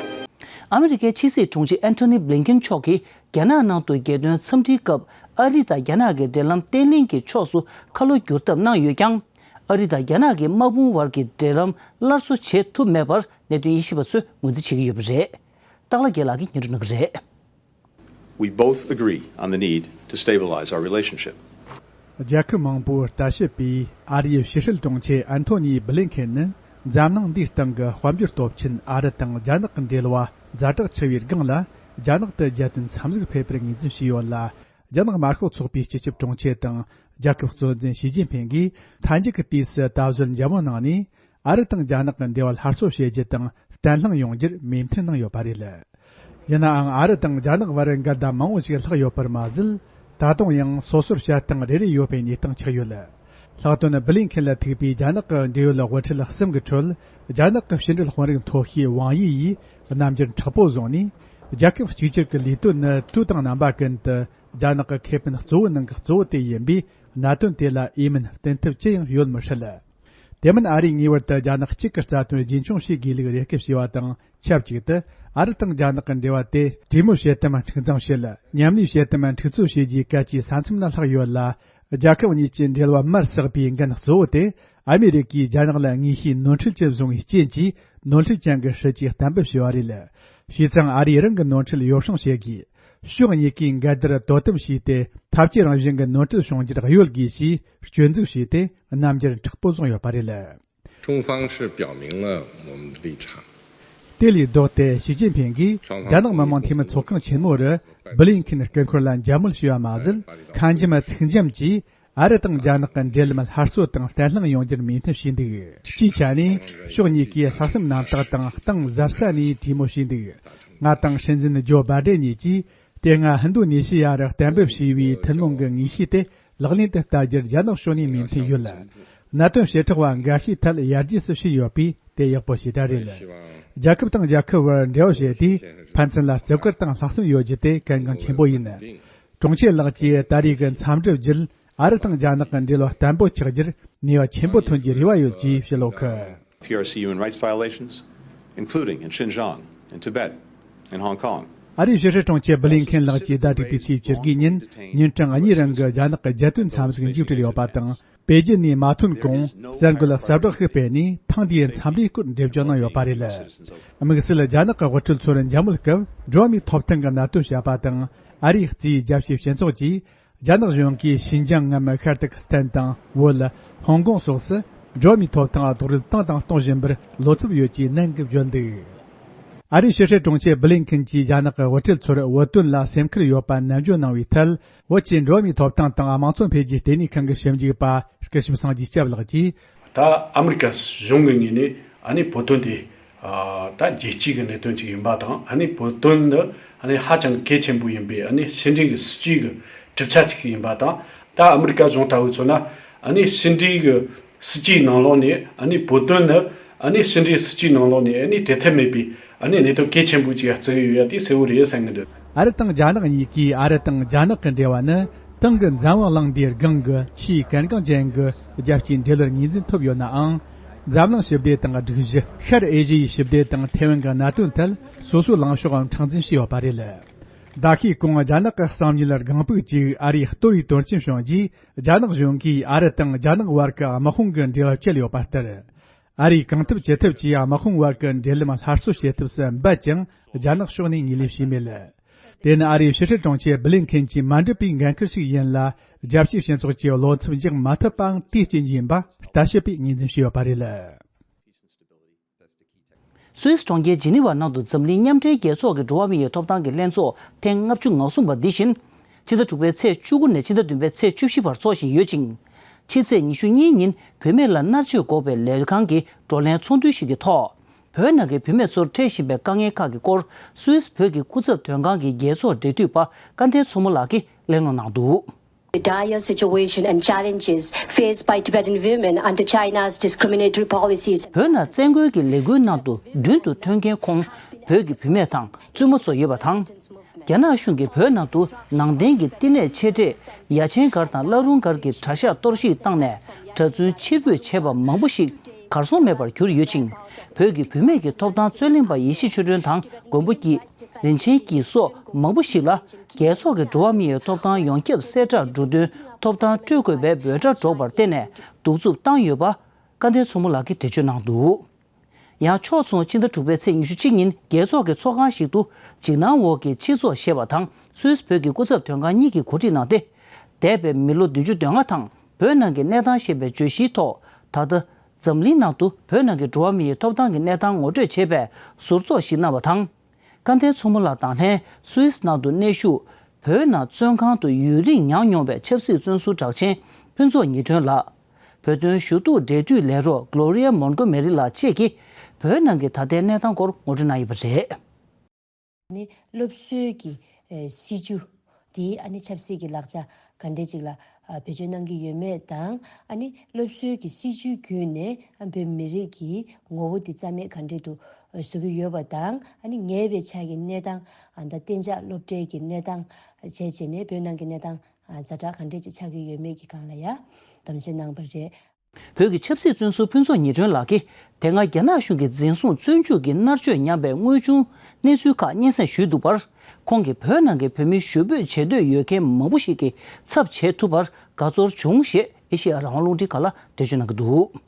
ཨ་མི་རི་ཀའི་ཕྱི་སྲིད་དྲུང་ཆེ་ཨན་ཐོ་ནི་བྷི་ལིན་ཀིན་མཆོག་གིས་རྒྱ་ནག་ནང་དུ་རྒྱལ་དོན་འཚམས་འདྲིའི་སྐབས་ཨ་རི་དང་རྒྱ་ནག་གི་འབྲེལ་ལམ་བརྟན་ལྷིང་གི་ཕྱོགས་སུ་ཁ་ལོ་བསྒྱུར་ཐབས་གནང་ཡོད་ཀྱང་། ཨ་རི་དང་རྒྱ་ནག་གི་དམག་དཔུང་བར་གྱི་འབྲེལ་ལམ་སླར་གསོ་བྱེད་ཐུབ་མེད་པར་གནད་དོན་དབྱེ་ཞིབ་པ་ཚོས་ངོས་འཛིན་བྱེད་ཀྱི་ཡོད་པ་རེད། སྟག་ལྷ་རྒྱལ་ལགས་ཀྱིས་སྙན་སྒྲོན་གནང་གི་རེད། We both agree on the need to stabilize our relationship. རྒྱལ་ཁབ་མང་པོས་ལྟ་ཞིབ་པས། ཨ་རིའི་ཕྱི་སྲིད་དྲུང་ཆེ་ཨན་ཐོ་ནི་བྷི་ལིན་ཁེན་ནི། འཛམ་གླིང་འདིའི་སྟེང་གི་དཔལ་འབྱོར་སྟོབས་ཆེན་ཨ་རི་དང་རྒྱ་ནག་གི་འབྲེལ་བ་ཛ་དྲག་ཆེ་བའི་སྒང་ལ། རྒྱ་ནག་ཏུ་རྒྱལ་དོན་འཚམས་གཟིགས་ཕེབས་པར་ངོས་འཛིན་བྱས་ཡོད་ལ། རྒྱ་ནག་དམར་ཤོག་ཚོགས་པའི་སྤྱི་ཁྱབ་དྲུང་ཆེ་དང་། རྒྱལ་ཁབ་གཙོ་འཛིན་ཞི་ཅིན་ཕིང་གིས་མཐའ་མཇུག་གི་དུས་སུ་ད་གཟོད་འཇར་མན་ནང་ནས། ཨ་རི་དང་རྒྱ་ནག་གི་འབྲེལ་བ་སླར་གསོ་བྱེད་རྒྱུ་དང་བརྟན་ལྷིང་ཡོང་རྒྱུར་མོས་མཐུན་གནང་ཡོད་པ་རེད། ཡིན་ནའང་། ཨ་རི་དང་རྒྱ་ནག་བར་འགལ་ཟླ་མང་བོ་ཞིག་ལྷག་ཡོད་པར་མ་ཟད། ད་དུང་ཡང་སོ་སོར་བྱེད་སྟངས་རེ་རེ་ཡོད་པའི་གནས་སྟངས་ཆགས་ཡོད། ལྷག་དོན་བྷི་ལིན་ཁེན་ལ་ཐུག་པའི་རྒྱ་ནག་གི་འབྲེལ་ཡོད་དབུ་ཁྲིད་གསུམ་གྱི་ཁྲོད། རྒྱ་ནག་གི་ཕྱི་འབྲེལ་དཔོན་རིགས་མཐོ་ཤོས་ཝང་དབྱི་ཡིས་རྣམ་འགྱུར་མཁྲེགས་པོ་བཟུང་ནས། རྒྱལ་ཁབ་གཅིག་གྱུར་གྱི་ལས་དོན་ནི་དུས་དང་རྣམ་པ་ཀུན་ཏུ། རྒྱ་ནག་གི་ཁེ་ཕན་གཙོ་བོའི་ནང་གི་གཙོ་བོ་དེ་ཡིན་པས། གནད་དོན་དེ་ལ་འོས་མིན་བསྟུན་ཐབས་ཅི་ཡང་ཡོད་མི་སྲིད། དེ་མིན། ཨ་རིས་ངེས་པར་དུ་རྒྱ་ནག་གཅིག་གི་རྩ་དོན་རྒྱུན་འཁྱོངས་བྱེད་དགོས་ལུགས་རེ་སྐུལ་བྱས་པ་དང་ཆབས་ཅིག་ཏུ། ཨ་རི་དང་རྒྱ་ནག་གི་འབྲེལ་བ་དེ་གྲོས་མོལ་བྱེད་དུ་མ་འཁྲུག་འཛིང་བྱེད། མཉམ་ལས་བྱེད་དུ་མ་འཁྲུག་རྩོད་བྱེད་རྒྱུའི་གལ་ཆེའི་ས་མཚམས་ལ་ལྷག་ཡོད་ལ། རྒྱལ་ཁབ་གཉིས་ཀྱི་འབྲེལ་བ་མར་ཟགས་པའི་འགན་གཙོ་བོ་དེ། ཨ་མི་རི་ཀས་རྒྱ་ནག་ལ་དངོས་ཤུགས་ནོར་འཁྲུལ་ཅན་བཟུང་བའི་རྐྱེན་གྱིས། ནོར་འཁྲུལ་ཅན་གྱི་སྲིད་ཇུས་གཏན་འབེབས་བྱས་པ་རེད། བྱས་ཙང་། ཨ་རིས་རང་གི་ནོར་འཁྲུལ་ཡོ་བསྲང་བྱེད་དགོས། ཕྱོགས་གཉིས་ཀས་འགལ་ཟླར་དོ་དམ་བྱས་ཏེ། འཐབ་ཇུས་རང་བཞིན་གྱི་ནོར་འཁྲུལ་བྱུང་རྒྱུར་གཡོལ་དགོས་ཞེས་སྐྱོན་འཛུགས་བྱས་ཏེ། རྣམ་འགྱུར་མཁྲེགས་པོ་བཟུང་ཡོད་པ་རེད། 中方是表明了我们的立场。 དེ་ལས་ལྡོག་སྟེ། ཞི་ཅིན་ཕིང་གིས་རྒྱ་ནག་མི་དམངས་འཐུས་མི་ཚོགས་ཁང་ཆེན་མོ་རུ་བྷི་ལིན་ཁིན་སྐུ་འཁོར་ལ་འཇབ་རྔུལ་བྱས་པ་མ་ཟད། ཁ་འཇམ་ཚིག་འཇམ་གྱིས་ཨ་རི་དང་རྒྱ་ནག་གི་འབྲེལ་ལམ་སླར་གསོ་དང་བརྟན་ལྷིང་ཡོང་རྒྱུར་མོས་མཐུན་བྱས་འདུག། སྤྱིའི་ཆ་ནས་ཕྱོགས་གཉིས་ཀས་ལྷག་བསམ་རྣམ་དག་དང་གཏིང་ཟབ་ས་ནས་གྲོས་མོལ་བྱས་འདུག། ང་དང་སྲིད་འཛིན་ཇོ་བྷའི་ཌེན་གཉིས་ཀྱིས། དེ་སྔ་ཧིན་རྡུ་ནེ་ཤི་ཡ་རུ་གཏན་འབེབས་བྱས་པའི་ཐུན་མོང་གི་ངེས་ཤེས་དེ་ལག་ལེན་དུ་བསྟར་རྒྱུར་རྒྱ་ནག་ཕྱོགས་ནས་མོས་མཐུན་ཡོད། གནད་དོན་བྱེ་བྲག་པ་འགའ་ཤས་ཐད་ཡར་རྒྱས་སུ་ཕྱིན་ཡོད་པས་དེ་ཡག་པོ་ཞེ་དྲག་རེད། རྒྱལ་ཁབ་དང་རྒྱལ་ཁབ་བར་འབྲེལ་བ་བྱས་ཏེ། ཕན་ཚུན་ལ་བརྩི་བཀུར་དང་ལྷག་བསམ་ཡོད་རྒྱུ་དེ་གལ་འགངས་ཆེན་པོ་ཡིན། དྲུང་ཆེ་ལགས་ཀྱིས་ད་རེས་ཀྱི་འཚམས་འདྲི་བརྒྱུད། ཨ་རི་དང་རྒྱ་ནག་གི་འབྲེལ་བ་བརྟན་པོ་ཆགས་རྒྱུར་ནུས་པ་ཆེན་པོ་ཐོན་རྒྱུའི་རེ་བ་ཡོད་ཅེས་བཤད་ཡོད། P R C human rights violations, including in Xinjiang, in Tibet, in Hong Kong. ཨ་རིའི་ཕྱི་སྲིད་དྲུང་ཆེ་བྷི་ལིན་ཁིན་ལགས་ཀྱིས་ཟླ་དྲུག་པའི་ཚེས་བཅུ་དགུ་ཉིན་ཉིན་གྲངས་གཉིས་རིང་གི་རྒྱ་ནག་གི་རྒྱལ་དོན་འཚམས་གཟིགས་མཇུག་སྒྲིལ་ཡོད་པ་དང་། པེ་ཅིན་ནས་མ་ཐོན་གོང་གསར་འགོད་གསལ་བསྒྲགས་ཤིག་སྤེལ་ནས། ཐེངས་འདིའི་འཚམས་འདྲིའི་སྐོར་འགྲེལ་བརྗོད་གནང་ཡོད་པ་རེད། དམིགས་བསལ་རྒྱ་ནག་གི་དབུ་ཁྲིད་ཚོར་འཇབ་རྔུལ་སྐབས་འགྲོ་བ་མིའི་ཐོབ་ཐང་གི་གནད་དོན་བཤད་པ་དང་། ཨ་རིའི་གཙོས་རྒྱལ་སྤྱིའི་སྤྱི་ཚོགས་ཀྱིས། རྒྱ་ནག་གཞུང་གིས་ཞིན་ཅང་ངམ་ཤར་ཏུར་ཀི་སི་ཐན་དང་བོད། ཧོང་ཀོང་སོགས་སུ་འགྲོ་བ་མིའི་ཐོབ་ཐང་རྡོག་རོལ་བཏང་དང་གཏོང་བཞིན་པར་བློ་འཚབ་ཡོད་ཅེས་ནན་གྱིས་བརྗོད་འདུག། ཨ་རིའི་ཕྱི་སྲིད་དྲུང་ཆེ་བྷི་ལིན་ཁིན་གྱིས་རྒྱ་ནག་གི་དབུ་ཁྲིད་ཚོར་བོད་དོན་ལ་སེམས་ཁུར་ཡོད་པ་ནན་བརྗོད་གནང་བའི་ཐད། བོད་ཀྱི་འགྲོ་བ་མིའི་ཐོབ་ཐང་དང་དམངས་གཙོ་འཕེལ་རྒྱས་ལྟེ་གནས་ཁང་གི་ཞིབ་འཇུག་པ་སྐུ་ཞབས་སངས་རྒྱས་སྐྱབས་ལགས་ཀྱིས། ད་ཨ་མི་རི་ཀ་གཞུང་གི་ངོས་ནས་ཨ་ནི་བོད་དོན་དེ་ཨ་ད་རྒྱལ་སྤྱིའི་གི་གནད་དོན་ཅིག་ཡིན་པ་དང་། ཨ་ནི་བོད་དོན་འདི་ཨ་ནི་ཧ་ཅང་གལ་ཆེན་པོ་ཡིན་པའི་ཨ་ནི་ཕྱི་འབྲེལ་གྱི་སྲིད་ཇུས་ཀྱི་གྲུབ་ཆ་ཅིག་ཡིན་པ་དང་། ད་ཨ་མི་རི་ཀ་གཞུང་ལྟ་བུ་མཚོན་ན་ཨ་ནི་ཕྱི་འབྲེལ་གྱི་སྲིད་ཇུས་ནང་ལོགས་ནས་ཨ་ནི་བོད་དོན་ནི་ཨ་ནི་ཕྱི་འབྲེལ་སྲིད་ཇུས་ནང་ལོགས་ནས་ཨ་ནི་འབྲལ་ཐབས་མེད་པའི་ཨ་ནི་གནད་དོན་གལ་ཆེན་པོ་ཅིག་བརྩི་གི་ཡོད་ཡ་དེ་གསལ་བོ་རེད་བསམ་གི་འདུག། ཨ་རི་དང་རྒྱ་ནག་གཉིས་ཀས་ཨ་རི་དང་རྒྱ་ནག་གི་འབྲེལ་བ་ནི་ཏང་གི་འཛམ་བུ་གླིང་འདིའི་སྒང་གི་ཆེས་གལ་འགངས་ཅན་གྱི་རྒྱལ་སྤྱིའི་འབྲེལ་བར་ངོས་འཛིན་ཐུབ་ཡོད་ནའང་། འཛམ་གླིང་ཞི་བདེ་དང་སྒྲིག་གཞི། ཤར་ཨེ་ཤི་ཡའི་ཞི་བདེ་དང་ཐའེ་ཝན་གྱི་གནད་དོན་ཐད་སོ་སོའི་ལངས་ཕྱོགས་མཁྲེགས་འཛིན་བྱས་ཡོད་པ་རེད། ཟླ་ཤས་གོང་རྒྱ་ནག་གི་བསམ་ཡུལ་སྒང་ཕུག་ཅིག་ཨ་རིའི་ལྟོ་བའི་དོན་རྐྱེན་བྱུང་རྗེས། རྒྱ་ནག་གཞུང་གིས་ཨ་རི་དང་རྒྱ་ནག་བར་གྱི་དམག་དཔུང་གི་འབྲེལ་བ་བཅད་ཡོད་པ་ལྟར། ཨ་རིས་གང་ཐུབ་ཅི་ཐུབ་ཀྱིས་དམག་དཔུང་བར་གྱི་འབྲེལ་ལམ་སླར་གསོ་བྱེད་ཐབས་སུ་འབད་ཀྱང་རྒྱ་ནག་ཕྱོགས་ནས་ངོས་ལེན་བྱས་མེད། དེ་ནི་ཨ་རིའི་ཕྱི་སྲིད་དྲུང་ཆེ་བྷི་ལིན་ཁེན་གྱིས་མ་འགྲུབ་པའི་འགན་ཁུར་ཞིག་ཡིན་ལ། རྒྱལ་སྤྱིའི་སྤྱི་ཚོགས་ཀྱིས་བློ་འཚབ་རྒྱག་མ་ཐུབ་པའང་དེའི་རྐྱེན་གྱིས་ཡིན་པ་ལྟ་ཞིབ་པས་ངོས་འཛིན་བྱས་ཡོད་པ་རེད། སུད་སི་གྲོང་ཁྱེར་ཇི་ནི་ཝ་ནང་དུ་འཛམ་གླིང་མཉམ་འབྲེལ་རྒྱལ་ཚོགས་ཀྱི་འགྲོ་བ་མིའི་ཐོབ་ཐང་གི་ལྷན་ཚོགས་ཐེངས་ལྔ་བཅུ་ང་གསུམ་པ་འདི་བཞིན། ཕྱི་ཟླ་དྲུག་པའི་ཚེས་བཅུ་དགུ་ནས་ཕྱི་ཟླ་བདུན་པའི་ཚེས་བཅུ་བཞི་བར་འཚོགས་བཞིན་ཡོད་ཅིང་། ཕྱི་ཚེས་ཉི་ཤུ་གཉིས་ཉིན་བུད་མེད་ལ་མནར་གཅོད་འགོག་པའི་ལས་ཁང་གི་བགྲོ་གླེང་ཚོགས་འདུ་ཞིག་གི་ཐོག་བོད་ནང་གི་བུད་མེད་ཚོར་འཕྲད་བཞིན་པའི་དཀའ་ངལ་ཁག་གི་སྐོར་སུད་སི་བོད་ཀྱི་སྐུ་ཚབ་དོན་ཁང་གི་རྒྱལ་ཚོགས་འབྲེལ་མཐུད་པ་སྐལ་ལྡན་མཚོ་མོ་ལགས་ཀྱིས་གླེང་སློང་གནང་འདུག། The dire situation and challenges faced by Tibetan women under China's discriminatory policies. བོད་ནང་བཙན་རྒོལ་གྱི་ལས་འགུལ་ནང་དུ་མདུན་དུ་ཐོན་མཁན་ཁོང་བོད་ཀྱི་བུད་མེད་དང་བཙུན་མོ་ཚོ་ཡོད་པ་དང་། རྒྱ་ནག་གཞུང་གིས་བོད་ནང་དུ་ནང་བསྟན་གྱི་བསྟི་གནས་ཆེ་གྲས་ཡ་ཆེན་སྒར་དང་བླ་རུང་སྒར་གྱི་གྲྭ་ཤག་གཏོར་བཤིག་བཏང་ནས་གྲྭ་བཙུན་ཕྱིར་འབུད་བྱས་པ་མང་པོ་ཞིག་གར་སོང་མེད་པར་གྱུར་ཡོད་ཅིང་། བོད་ཀྱི་བུད་མེད་ཀྱི་ཐོབ་ཐང་རྩོད་ལེན་པ་ཡེ་ཤེས་ཆོས་སྒྲོན་དང་མགོན་པོ་སྐྱིད། རིན་ཆེན་སྐྱིད་སོགས་མང་པོ་ཞིག་ལ་རྒྱལ་ཚོགས་ཀྱི་འགྲོ་བ་མིའི་ཐོབ་ཐང་ཡོངས་ཁྱབ་གསལ་བསྒྲགས་འབྲུ་དོན་ཐོབ་ཐང་སྤྲོད་དགོས་པའི་འབོད་སྒྲ་སྒྲོག་པར་བརྟེན་ནས་གདུག་རྩུབ་བཏང་ཡོད་པ་སྐལ་ལྡན་མཚོ་མོ་ལགས་ཀྱིས་འགྲེལ་བརྗོད་གནང་འདུག། ཡང་ཕྱོགས་མཚུངས་ཕྱི་ཟླ་དྲུག་པའི་ཚེས་ཉི་ཤུ་གཅིག་ཉིན་རྒྱལ་ཚོགས་ཀྱི་ཚོགས་ཁང་ཞིག་ཏུ་འཇིགས་སྣང་འོག་གི་སྤྱི་ཚོགས་ཞེས་པ་དང་སུད་སི་བོད་ཀྱི་སྐུ་ཚབ་དོན་ཁང་གཉིས་ཀྱིས་གོ་སྒྲིག་གནང་སྟེ། འདས་པའི་མི་ལོ་བདུན་ཅུ་དོན་ལྔ་དང་བོད་ནང་གི་གནས་སྟངས་ཞེས་པའི་བརྗོད་གཞིའི་ཐོག་ད་ལྟ་འཛམ་གླིང་ནང་དུ་བོད་ནང་གི་འགྲོ་བ་མིའི་ཐོབ་ཐང་གི་གནས་སྟངས་ངོ་སྤྲོད་བྱེད་པའི་ཟུར་ཚོགས་ཤིག་གནང་བ་དང་། སྐལ་ལྡན་མཚོ་མོ་ལགས་དང་ལྷན་སུད་སི་ནང་དུ་གནས་བཞུགས་བོད་ནང་བཙོན་ཁང་དུ་ཡུན་རིང་མྱངས་མྱོང་བའི་ཆབ་སྲིད་བཙོན་ཟུར་གྲགས་ཅན་ཕུན་ཚོགས་ཉི་སྒྲོན་ལགས། བོད་དོན་ཞུ་གཏུག་འབྲེལ་མཐུད་ལས་རོགས་Gloria Montgomery་ལགས་བཅས་ཀྱིས་བོད་ནང་གི་ད་ལྟའི་གནས་སྟངས་སྐོར་ངོ་སྤྲོད་གནང་ཡོད་པ་རེད། ནི་སློབ་གསོའི་གི་ཨེ་སྲིད་ཇུས་དེ་ཨ་ནི་ཆབ་སྲིད་ཀྱི་ལག་ཆ་ག་འདྲས་ཅིག་ལ་ཨ་བེད་སྤྱོད་གནང་གི་ཡོད་མེད་དང་། ཨ་ནི་སློབ་གསོའི་གི་སྲིད་ཇུས་བརྒྱུད་ནས་ཨ་བོད་མི་རིགས་ཀྱི་ངོ་བོ་དེ་རྩ་མེད་ག་འདྲས་དུ་བཟོ་གི་ཡོད་པ་དང་། ཨ་ནི་ཉེ་བའི་ཆར་གྱི་གནས་སྟངས། ཨ་ད་གཏན་འཇགས་སློབ་གྲྭའི་གི་གནས་སྟངས་བྱས་བྱས་ནས་བོད་ནང་གི་གནས་སྟངས་ཨ་ཛ་དྲག་ག་འདྲས་ཅིག་ཆགས་ཀྱི་ཡོད་མེད་ཀྱི་སྒང་ལ་ཡ་གཏམ་བཤད་གནང་བ་རེད། བོད་ཀྱི་ཆབ་སྲིད་བཙོན་ཟུར་ཕུན་ཚོགས་ཉི་སྒྲོན་ལགས་ཀྱིས་དེ་སྔ་རྒྱ་ནག་གཞུང་གིས་འཛིན་བཟུང་བཙོན་འཇུག་གིས་མནར་གཅོད་ཉམས་པའི་དངོས་བྱུང་གནས་ཚུལ་ཁག་སྙན་སེང་ཞུས་འདུག་པར། ཁོང་གིས་བོད་ནང་གི་བོད་མི་ཞུ་འབོད་བྱེད་འདོད་ཡོད་མཁན་མང་པོ་ཞིག་གི་ཚབ་བྱེད་ཐུབ་པར་དགའ་ཚོར་བྱུང་ཞེས་ཨེ་ཤེ་ཡ་རང་དབང་རླུང་འཕྲིན་ཁང་ལ་འགྲེལ་བརྗོད་གནང་གི་འདུག།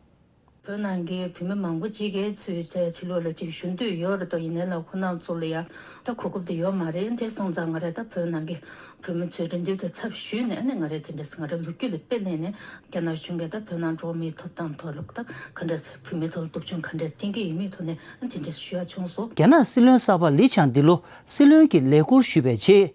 བོད་ནང་གི་བུད་མེད་མང་པོ་ཅིག་གིས་ཚུར་ཕྱི་ལོགས་ལ་ཅིག་ཞུ་འདོད་ཡོད་རེད་དོ། ཡིན་ནའི་ལ་ཁོ་རང་ཚོ་ལ་ཡང་ད་གོ་སྐབས་དེ་ཡོད་མ་རེད། དེ་སོང་ཙང་ང་རས་ད་བོད་ནང་གི་བུད་མེད་ཚོའི་རེ་འདུན་དེ་ཚབ་ཞུས་ནས་ཨ་ནི་ང་རས་དེ་འདྲས་ང་རའི་ལོ་རྒྱུས་ལ་དཔེ་ལེན་ནས་རྒྱ་ནག་གཞུང་གིས་ད་བོད་ནང་འགྲོ་བ་མིའི་ཐོབ་ཐང་ཐོག་ལ་ད་ག་འདྲས་བུད་མེད་ཐོག་ལ་སྡུག་སྦྱོང་ག་འདྲས་བསྟན་གྱི་ཡོད་མེད་ཐོག་ནས་ཨ་ནི་དེ་འདྲས་ཞུ་ཡ་བྱུང་སོང་། རྒྱ་ནག་སྲིད་བློན་གསར་པ་ལི་ཆང་འདི་ལོ་སྲིད་བློན་གྱི་ལས་ཁུར་ཞུས་པའི་རྗེས།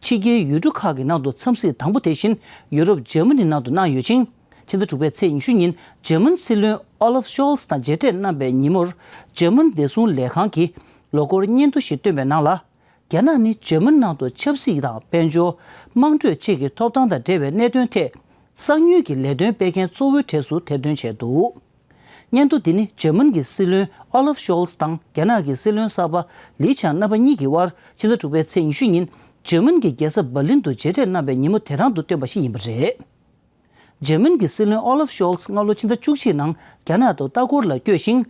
ཕྱི་རྒྱལ་ཡུལ་གྲུ་ཁག་གི་ནང་དུ་འཚམས་གཟིགས་དང་པོ་དེ་བཞིན་ཡུ་རོབ་འཇར་མ་ནི་ནང་དུ་གནང་ཡོད་ཅིང་། ཕྱི་ཟླ་དྲུག་པའི་ཚེས་ཉི་ཤུ་ཉིན་འཇར་མན་སྲིད་བློན་ཨོ་ལབ་ཤོལ་ཚ་དང་མཇལ་འཕྲད་གནང་པའི་ཉིན་མོར། འཇར་མན་བདེ་སྲུང་ལས་ཁང་གིས་ལོ་འཁོར་སྙན་ཐོ་ཞིག་བཏོན་པའི་ནང་ལ། རྒྱ་ནག་ནི་འཇར་མན་ནང་དུ་ཆབ་སྲིད་དང་དཔལ་འབྱོར། དམངས་ཁྲོད་བཅས་ཀྱི་ཐོབ་ཐང་དང་འབྲེལ་བའི་གནད་དོན་ཐད། གསང་མྱུལ་གྱི་ལས་དོན་སྤེལ་མཁན་གཙོ་བོའི་གྲས་སུ་ཐེར་འདོན་བྱས་འདུག། སྙན་ཐོ་འདི་ནི་འཇར་མན་གྱི་སྲིད་བློན་ཨོ་ལབ་ཤོལ་ཚ་དང་རྒྱ་ནག་གི་སྲིད་བློན་གསར་པ་ལི་ཆང་རྣམ་པ་གཉིས་ཀྱི་དབར་ཕྱི་ཟླ་དྲུག་པའི་ཚེས་ཉི་ཤུ་ཉིན་འཇར་མན་གྱི་རྒྱལ་ས་འབར་ལིན་དུ་མཇལ་འཕྲད་གནང་པའི་ཉིན་མོ་དེ་རང་དུ་བཏོན་པ་ཞིག་ཡིན་པ་རེད། འཇར་མན་གྱི་སྲིད་བློན་ཨོ་ལབ་ཤོལ་ཚ་སྔ་ལོ་ཕྱི་ཟླ་བཅུ་གཅིག་ནང་རྒྱ་ནག་ཏུ་ལྟ་སྐོར་ལ་བསྐྱོད་ཅིང་།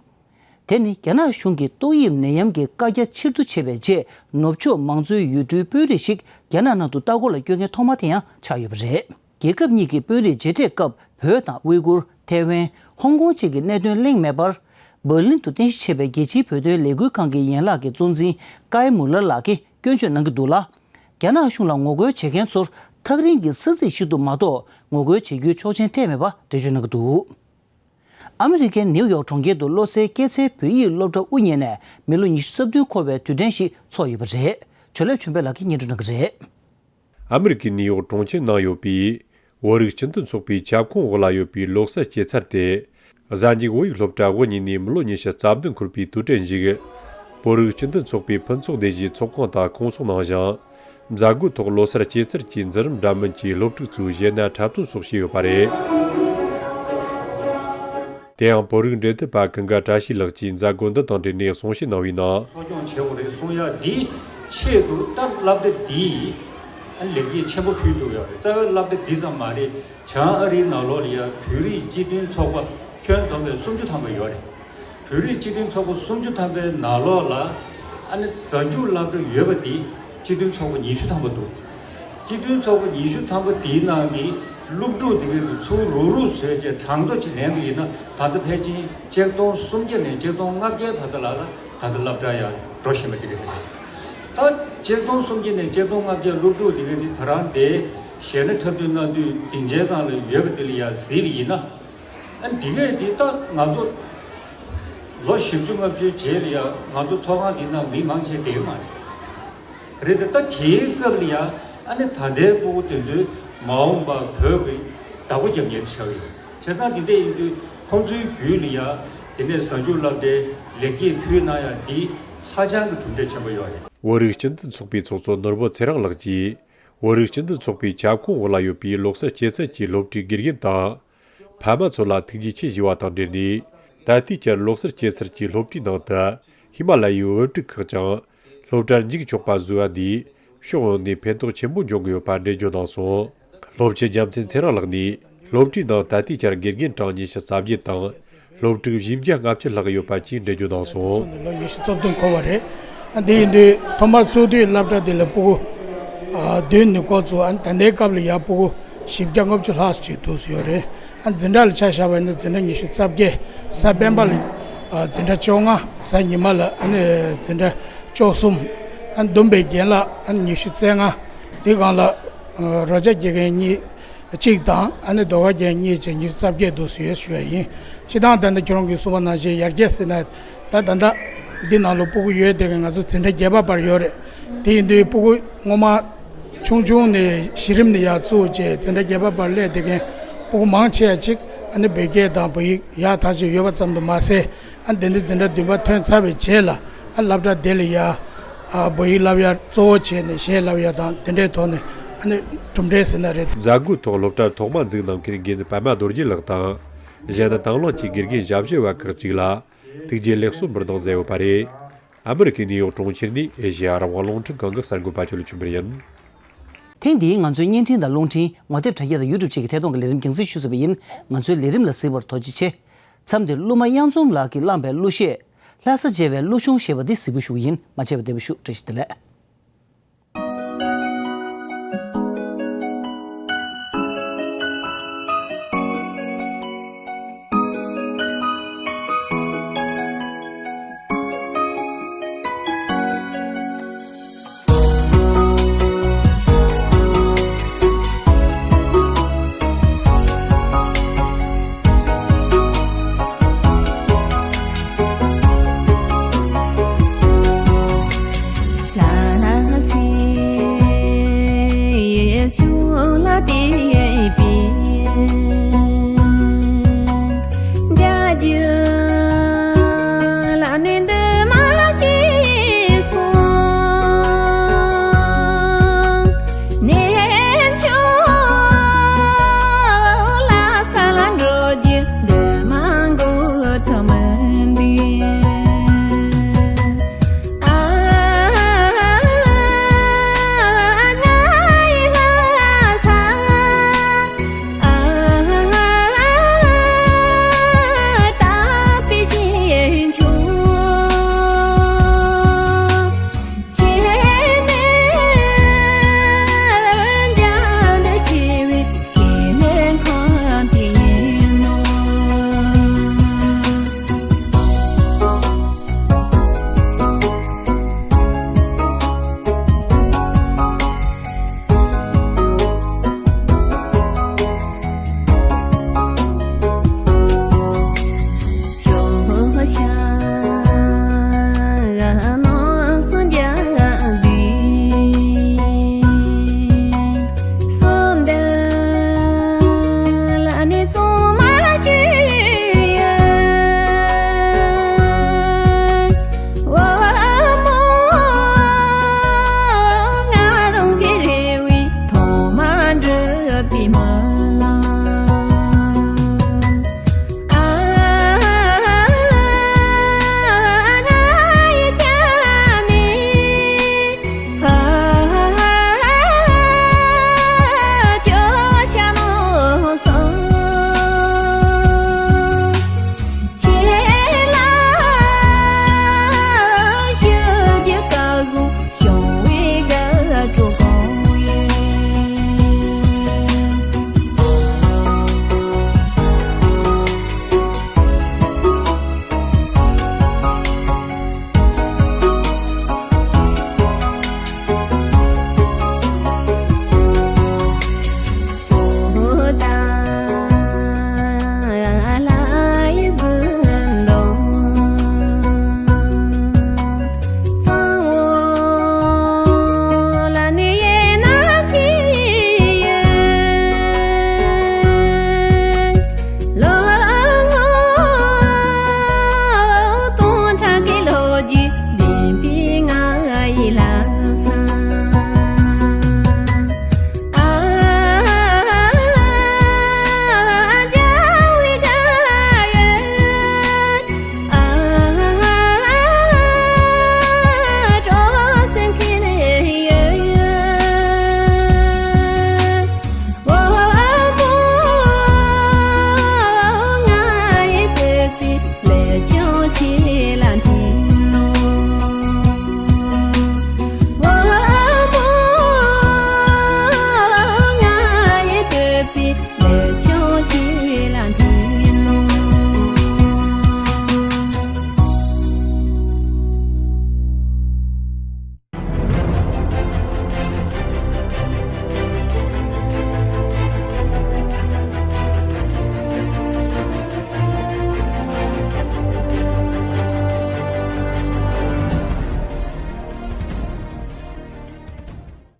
དེ་ནི་རྒྱ་ནག་གཞུང་གིས་ཏོག་དབྱིབས་ནད་ཡམས་ཀྱི་བཀའ་རྒྱ་ཕྱིར་བསྡུ་བྱས་པའི་རྗེས་ནུབ་ཕྱོགས་མང་གཙོའི་ཡུལ་གྲུའི་དཔོན་རིགས་ཤིག་རྒྱ་ནག་ནང་དུ་ལྟ་སྐོར་ལ་བསྐྱོད་མཁན་ཐོག་མ་དེ་ཡང་ཆགས་ཡོད་པ་རེད། རྒྱལ་ཁབ་གཉིས་ཀྱི་དཔོན་རིགས་མཇལ་འཕྲད་སྐབས་བོད་དང་ཝེ་གུར། ཐའེ་ཝན། ཧོང་ཀོང་བཅས་ཀྱི་གནད་དོན་གླེང་མེད་པར། འབར་ལིན་དུ་རྟེན་གཞི་བྱས་པའི་རྒྱལ་སྤྱིའི་བོད་དོན་ལས་འགུལ་ཁང་གི་ཡན་ལག་གི་གཙོ་འཛིན་ཀའི་མུ་ལར་ལགས་ཀྱིས་སྐྱོན་བརྗོད་གནང་གི་འདུག་ལ། རྒྱ་ནག་གཞུང་ལ་ངོ་རྒོལ་བྱེད་མཁན་ཚོར་ཐག་རིང་གི་ས་ཚིགས་ཤིག་ཏུ་མ་གཏོགས་ངོ་རྒོལ་བྱེད་རྒྱུའི་ཆོག་མཆན་སྤྲད་མེད་པ་འགྲེལ་བརྗོད་གནང་གི་འདུག། ཨ་མི་རི་ཀའི་ནིའུ་ཡོག་གྲོང་ཁྱེར་དུ་བློ་གསལ་སྐྱེད་ཚལ་བོད་ཡིག་སློབ་གྲྭ་དབུ་བརྙེས་ནས་མི་ལོ་ཉི་ཤུ་རྩ་བདུན་འཁོར་བའི་དུས་དྲན་ཞིག་འཚོགས་ཡོད་པ་རེད། ཇོ་ལེབ་ཆོས་འཕེལ་ལགས་ཀྱིས་སྙན་སྒྲོན་གནང་གི་རེད། ཨ་མི་རི་ཀའི་ནིའུ་ཡོག་གྲོང་ཁྱེར་ནང་ཡོད་པའི་བོད་རིགས་སྤྱི་མཐུན་ཚོགས་པའི་ཁྱབ་ཁོངས་འོག་ལ་ཡོད་པའི་བློ་གསལ་སྐྱེད་ཚལ་དེ། གཟའ་མཇུག་བོད་ཡིག་སློབ་གྲྭ་དབུ་བརྙེས་ནས་མི་ལོ་ཉི་ཤུ་རྩ་བདུན་འཁོར་བའི་དུས་དྲན་ཞིག་བོད་རིགས་སྤྱི་མཐུན་ཚོགས་པའི་ཕུན་ཚོགས་སྡེ་བཞིའི་ཚོགས་ཁང་དུ་ཁོང་ཚོགས་གནང་ཞིང་། མཛད་སྒོའི་ཐོག་ལོ་སར་སྐྱེད་ཚལ་གྱི་འཛིན་རིམ་འདྲ་མིན་གྱི་སློབ་ཕྲུག་ཚོས་གཞས་སྣ་འཁྲབ་སྟོན་སོགས་བྱས་ཡོད་པ་རེད། དེ་ཡང་བོད་རིགས་འབྲེལ་མཐུད་པ་ཀུན་དགའ་བཀྲ་ཤིས་ལགས་ཀྱིས་མཛད་སྒོ་འདི་དང་འབྲེལ་ནས་གསུང་བཤད་གནང་བའི་ནང་། གསོ་སྐྱོང་བྱེད་དགོས་རེད་གསུང་ཡ་འདི་ཆེད་དུ་ད་སློབ་གྲྭ་འདིས་ལེགས་སྐྱེས་ཆེན་པོ་ཕུལ་ཐུབ་ཡོད་རེད། རྩ་བའི་སློབ་གྲྭ་འདི་ཙམ་མ་རེད། བྱང་ཨ་རིའི་ནང་ལོགས་ལ་ཡ་བོད་རིགས་སྤྱི་མཐུན་ཚོགས་པ་ ཁྱོན་བསྡོམས་པའི་སུམ་ཅུ་ཐམ་པ་ཡོད་རེད། བོད་རིགས་སྤྱི་མཐུན་ཚོགས་པ་སུམ་ཅུ་ཐམ་པའི་ནང་ལོགས་ལ་ཨ་ནི་གཟའ་མཇུག་སློབ་གྲྭ་ཡོད་པ་དེ་སྤྱི་མཐུན་ཚོགས་པ་ཉི་ཤུ་ཐམ་པ་འདུག་སྤྱི་མཐུན་ཚོགས་པ་ཉི་ཤུ་ཐམ་པ་དེའི་ནང་གི་སློབ་ཕྲུག་དེ་གའི་དུ་ཚུར་རུག་རུག་བཟོས་བྱས་གྲངས་ཐོ་ཅིག་ལེན་པ་ཡིན་ན། ད་ལྟ་ཕལ་ཆེར་ཆིག་སྟོང་སུམ་བརྒྱ་ནས་ཆིག་སྟོང་ལྔ་བརྒྱའི་བར་དུ་ལ་ལ་ད་ལྟ་སློབ་གྲྭ་ཡར་འགྲོ་བཞིན་པ་དེ་གའི་དེ་རེད། ད་ཆིག་སྟོང་སུམ་བརྒྱ་ནས་ཆིག་སྟོང་ལྔ་བརྒྱ་སློབ་ཕྲུག་དེ་གའི་དེ་ད་རང་དེ་གཞས་སྣ་འཁྲབ་སྟོན་གནང་དུས་སྡིངས་ཆའི་སྒང་ལ་ཡོད་པ་དེ་ལ་ཡར་གཟིགས་པ་ཡིན་ན། ཨ་ནི་དེ་གས་དེ་ད་ང་ཚོ་ལོ་བཞི་བཅུ་ལྔ་བཅུའི་རྗེས་ལ་ཡ་ང་ཚོ་ཚོགས་ཁང་འདི་ནང་མི་མང་ཆེ་བསྡད་ཡོད་མ་རེད། རེད་དེ་ད་དེའི་སྐབས་ལ་ཡ་ཨ་ནི་ད་ལྟའི་སྤུ་གུ་དེ་ཚོའི་མ་འོངས་པ་བོད་ཀྱི་བདག་པོ་རྒྱབ་མཁན་དེ་ཆགས་ཡོད། བྱས་ཙང་དེ་འདྲ་ཡིན་དུས་ཁོང་ཚོའི་རྒྱུད་ལ་ཡ་དེ་ནས་གཟའ་མཇུག་སློབ་གྲྭའི་ལེགས་སྐྱེས་ཕུལ་གནང་ཡ་འདི་ཧ་ཅང་གི་གྲུབ་འབྲས་ཆེན་པོ་ཡོད་རེད། བོད་རིགས་སྤྱི་མཐུན་ཚོགས་པའི་ཚོགས་གཙོ་ནོར་བུ་ཚེ་རིང་ལགས་ཀྱིས། བོད་རིགས་སྤྱི་མཐུན་ཚོགས་པའི་ཁྱབ་ཁོངས་འོག་ལ་ཡོད་པའི་ལོ་གསར་སྐྱེད་ཚལ་གྱི་སློབ་གྲྭའི་དགེ་རྒན་དང་། ཕ་མ་ཚོ་ལ་ཐུགས་རྗེ་ཆེ་ཞུས་པ་དང་འབྲེལ་ནས། ད་ལྟའི་ཆར་ལོ་གསར་སྐྱེད་ཚལ་གྱི་སློབ་གྲྭའི་ནང་དུ་ཧི་མ་ལ་ཡའི་འོབས་དཀྲུག་ཁག་ཀྱང་སློབ་གྲྭར་འཇུག་ཆོག་པ་བཟོས་པ་འདིས་ཕྱོགས་ཡོངས་ནས་ཕན་ཐོགས་ཆེན་པོ་འབྱུང་གི་ཡོད་པ་འགྲེལ་བརྗོད་གནང་སོང་། སློབ་སྤྱི་རྒྱལ་མཚན་ཚེ་རིང་ལགས་ནས་སློབ་གྲྭའི་ནང་ད་ལྟའི་ཆར་དགེ་རྒན་གྲངས་ཉི་ཤུ་རྩ་བརྒྱད་དང་། སློབ་ཕྲུག་བཞི་བརྒྱ་ལྔ་བཅུ་ལྷག་ཡོད་པ་བཅས་འགྲེལ་བརྗོད་གནང་སོང་། ལོ་ཉི་ཤུ་རྩ་བདུན་འཁོར་བ་རེད། ཨ་དེ་ཡིན་དུས་ཐོག་མར་ཚུགས་དུས་སློབ་གྲྭ་དེ་ལ་སྤུ་གུ་ཨ་བདུན་ནས་འགོ་བཙུགས། ཨ་ད་ལྟའི་སྐབས་ལ་ཡ་སྤུ་གུ་བཞི་བརྒྱ་ལྔ་བཅུ་ལྷག་ཅིག་འདུག་ཡོད་རེད། ཨ་འཛིན་གྲྭ་ལ་ཆ་བཞག་པ་ཡིན་ན་འཛིན་གྲྭ་ཉི་ཤུ་རྩ་བརྒྱད། གཟའ་སྤེན་པ་ལ་ཨ་འཛིན་གྲྭ་བཅོ་ལྔ། གཟའ་ཉི་མ་ལ་ཨ་ནི་འཛིན་གྲྭ་བཅུ་གསུམ། ཨ་འདུམ་པའི་རྒན་ལགས་ཨ་ནི་ཉི་ཤུ་རྩ་ལྔ། དེ་སྒང་ལ་ཨ་རོགས་སྐྱོར་དགེ་རྒན་གཉིས། གཅིག་དང་ཨ་ནི་ཟློས་གར་རྒན་གཉིས་བཅས་ཉི་ཤུ་རྩ་བརྒྱད་འདུག་ཡོད་ཞུ་བ་ཡིན། སྤྱིར་བཏང་ད་ལྟ་ཁྱེད་རང་གིས་གསུངས་པ་ནང་བཞིན་ཡར་རྒྱས་ཟེར་ན། ད་ད་ལྟ་འདི་ནང་ལ་སྤུ་གུ་ཡོད་དེ་ག་ང་ཚོ་འཛིན་གྲྭ་བརྒྱད་པ་བར་ཡོད་རེད། དེ་ཡིན་དུས་སྤུ་གུ་སྔོན་མ་ཆུང་ཆུང་ནས་གཞི་རིམ་ནས་ཡར་བཙུགས་བྱས་འཛིན་གྲྭ་བརྒྱད་པ་བར་སླེབས་དེ་ག་སྤུ་གུ་མང་ཆེ་བ་ཅིག་ཨ་ནི་བོད་སྐད་དང་བོད་ཡིག་ཡག་ཐག་ཆོད་ཡོད་པ་ཙམ་དུ་མ་ཟད། ཨ་འདི་འདི་འཛིན་གྲྭ་བདུན་པ་ཐོན་ཚར་བའི་རྗེས་ལ་ཨ་སློབ་གྲྭ་དེ་ལ་ཡ་ཨ་བོད་ཡིག་བསླབ་ཡ་གཙོ་བོ་བྱས་ནས་གཞས་བསླབ་ཡ་དང་དེ་འདྲའི་ཐོག་ནས་ཨ་ནི་གྲུབ་འབྲས་ཟེར་ན་རེད། མཛད་སྒོའི་ཐོག་སློབ་གྲྭར་ཐོག་མ་འཛུགས་གནང་མཁན་རྒན་པདྨ་རྡོ་རྗེ་ལགས་དང་། གཞན་དང་བླངས་ཀྱི་དགེ་རྒན་ཞབས་ཞུ་བ་ཁག་ཅིག་ལ་ཐུགས་རྗེ་ལེགས་གསོལ་འབུལ་གནང་མཛད་ཡོད་པ་རེད། ཨ་མི་རི་ཀའི་ནིའུ་ཡོག་གྲོང་ཁྱེར་ནས་ཨེ་ཤེ་ཡ་རང་དབང་རླུང་འཕྲིན་ཁང་གི་གསར་འགོད་པ་ཆོས་ལ་ཆོས་འཕེལ་ཡིན། ཐེངས་འདིའི་ང་ཚོའི་བརྙན་འཕྲིན་དང་རླུང་འཕྲིན། ངོ་དེབ་དྲ་རྒྱ་དང་ཡུ་ཊུབ་བཅས་ཀྱི་ཐད་གཏོང་གི་ལས་རིམ་རྒྱང་སྲིང་ཞུས་ཟིན་པ་ཡིན། ང་ཚོའི་ལས་རིམ་ལ་གཟིགས་པར་ཐུགས་རྗེ་ཆེ། མཚམས་འདིར་གླུ་མ་གཡང་འཛོམས་ལགས་ཀྱིས་བླངས་པའི་གླུ་གཞས། ལྷ་ས་མཇལ་བའི་གླུ་ཆུང་ཞེས་པ་འདི་གཟིགས་འབུལ་ཞུ་གི་ཡིན། མ་མཇལ་བ་བདེ་པོ་ཞུ། བཀྲ་ཤིས་བདེ་ལེགས།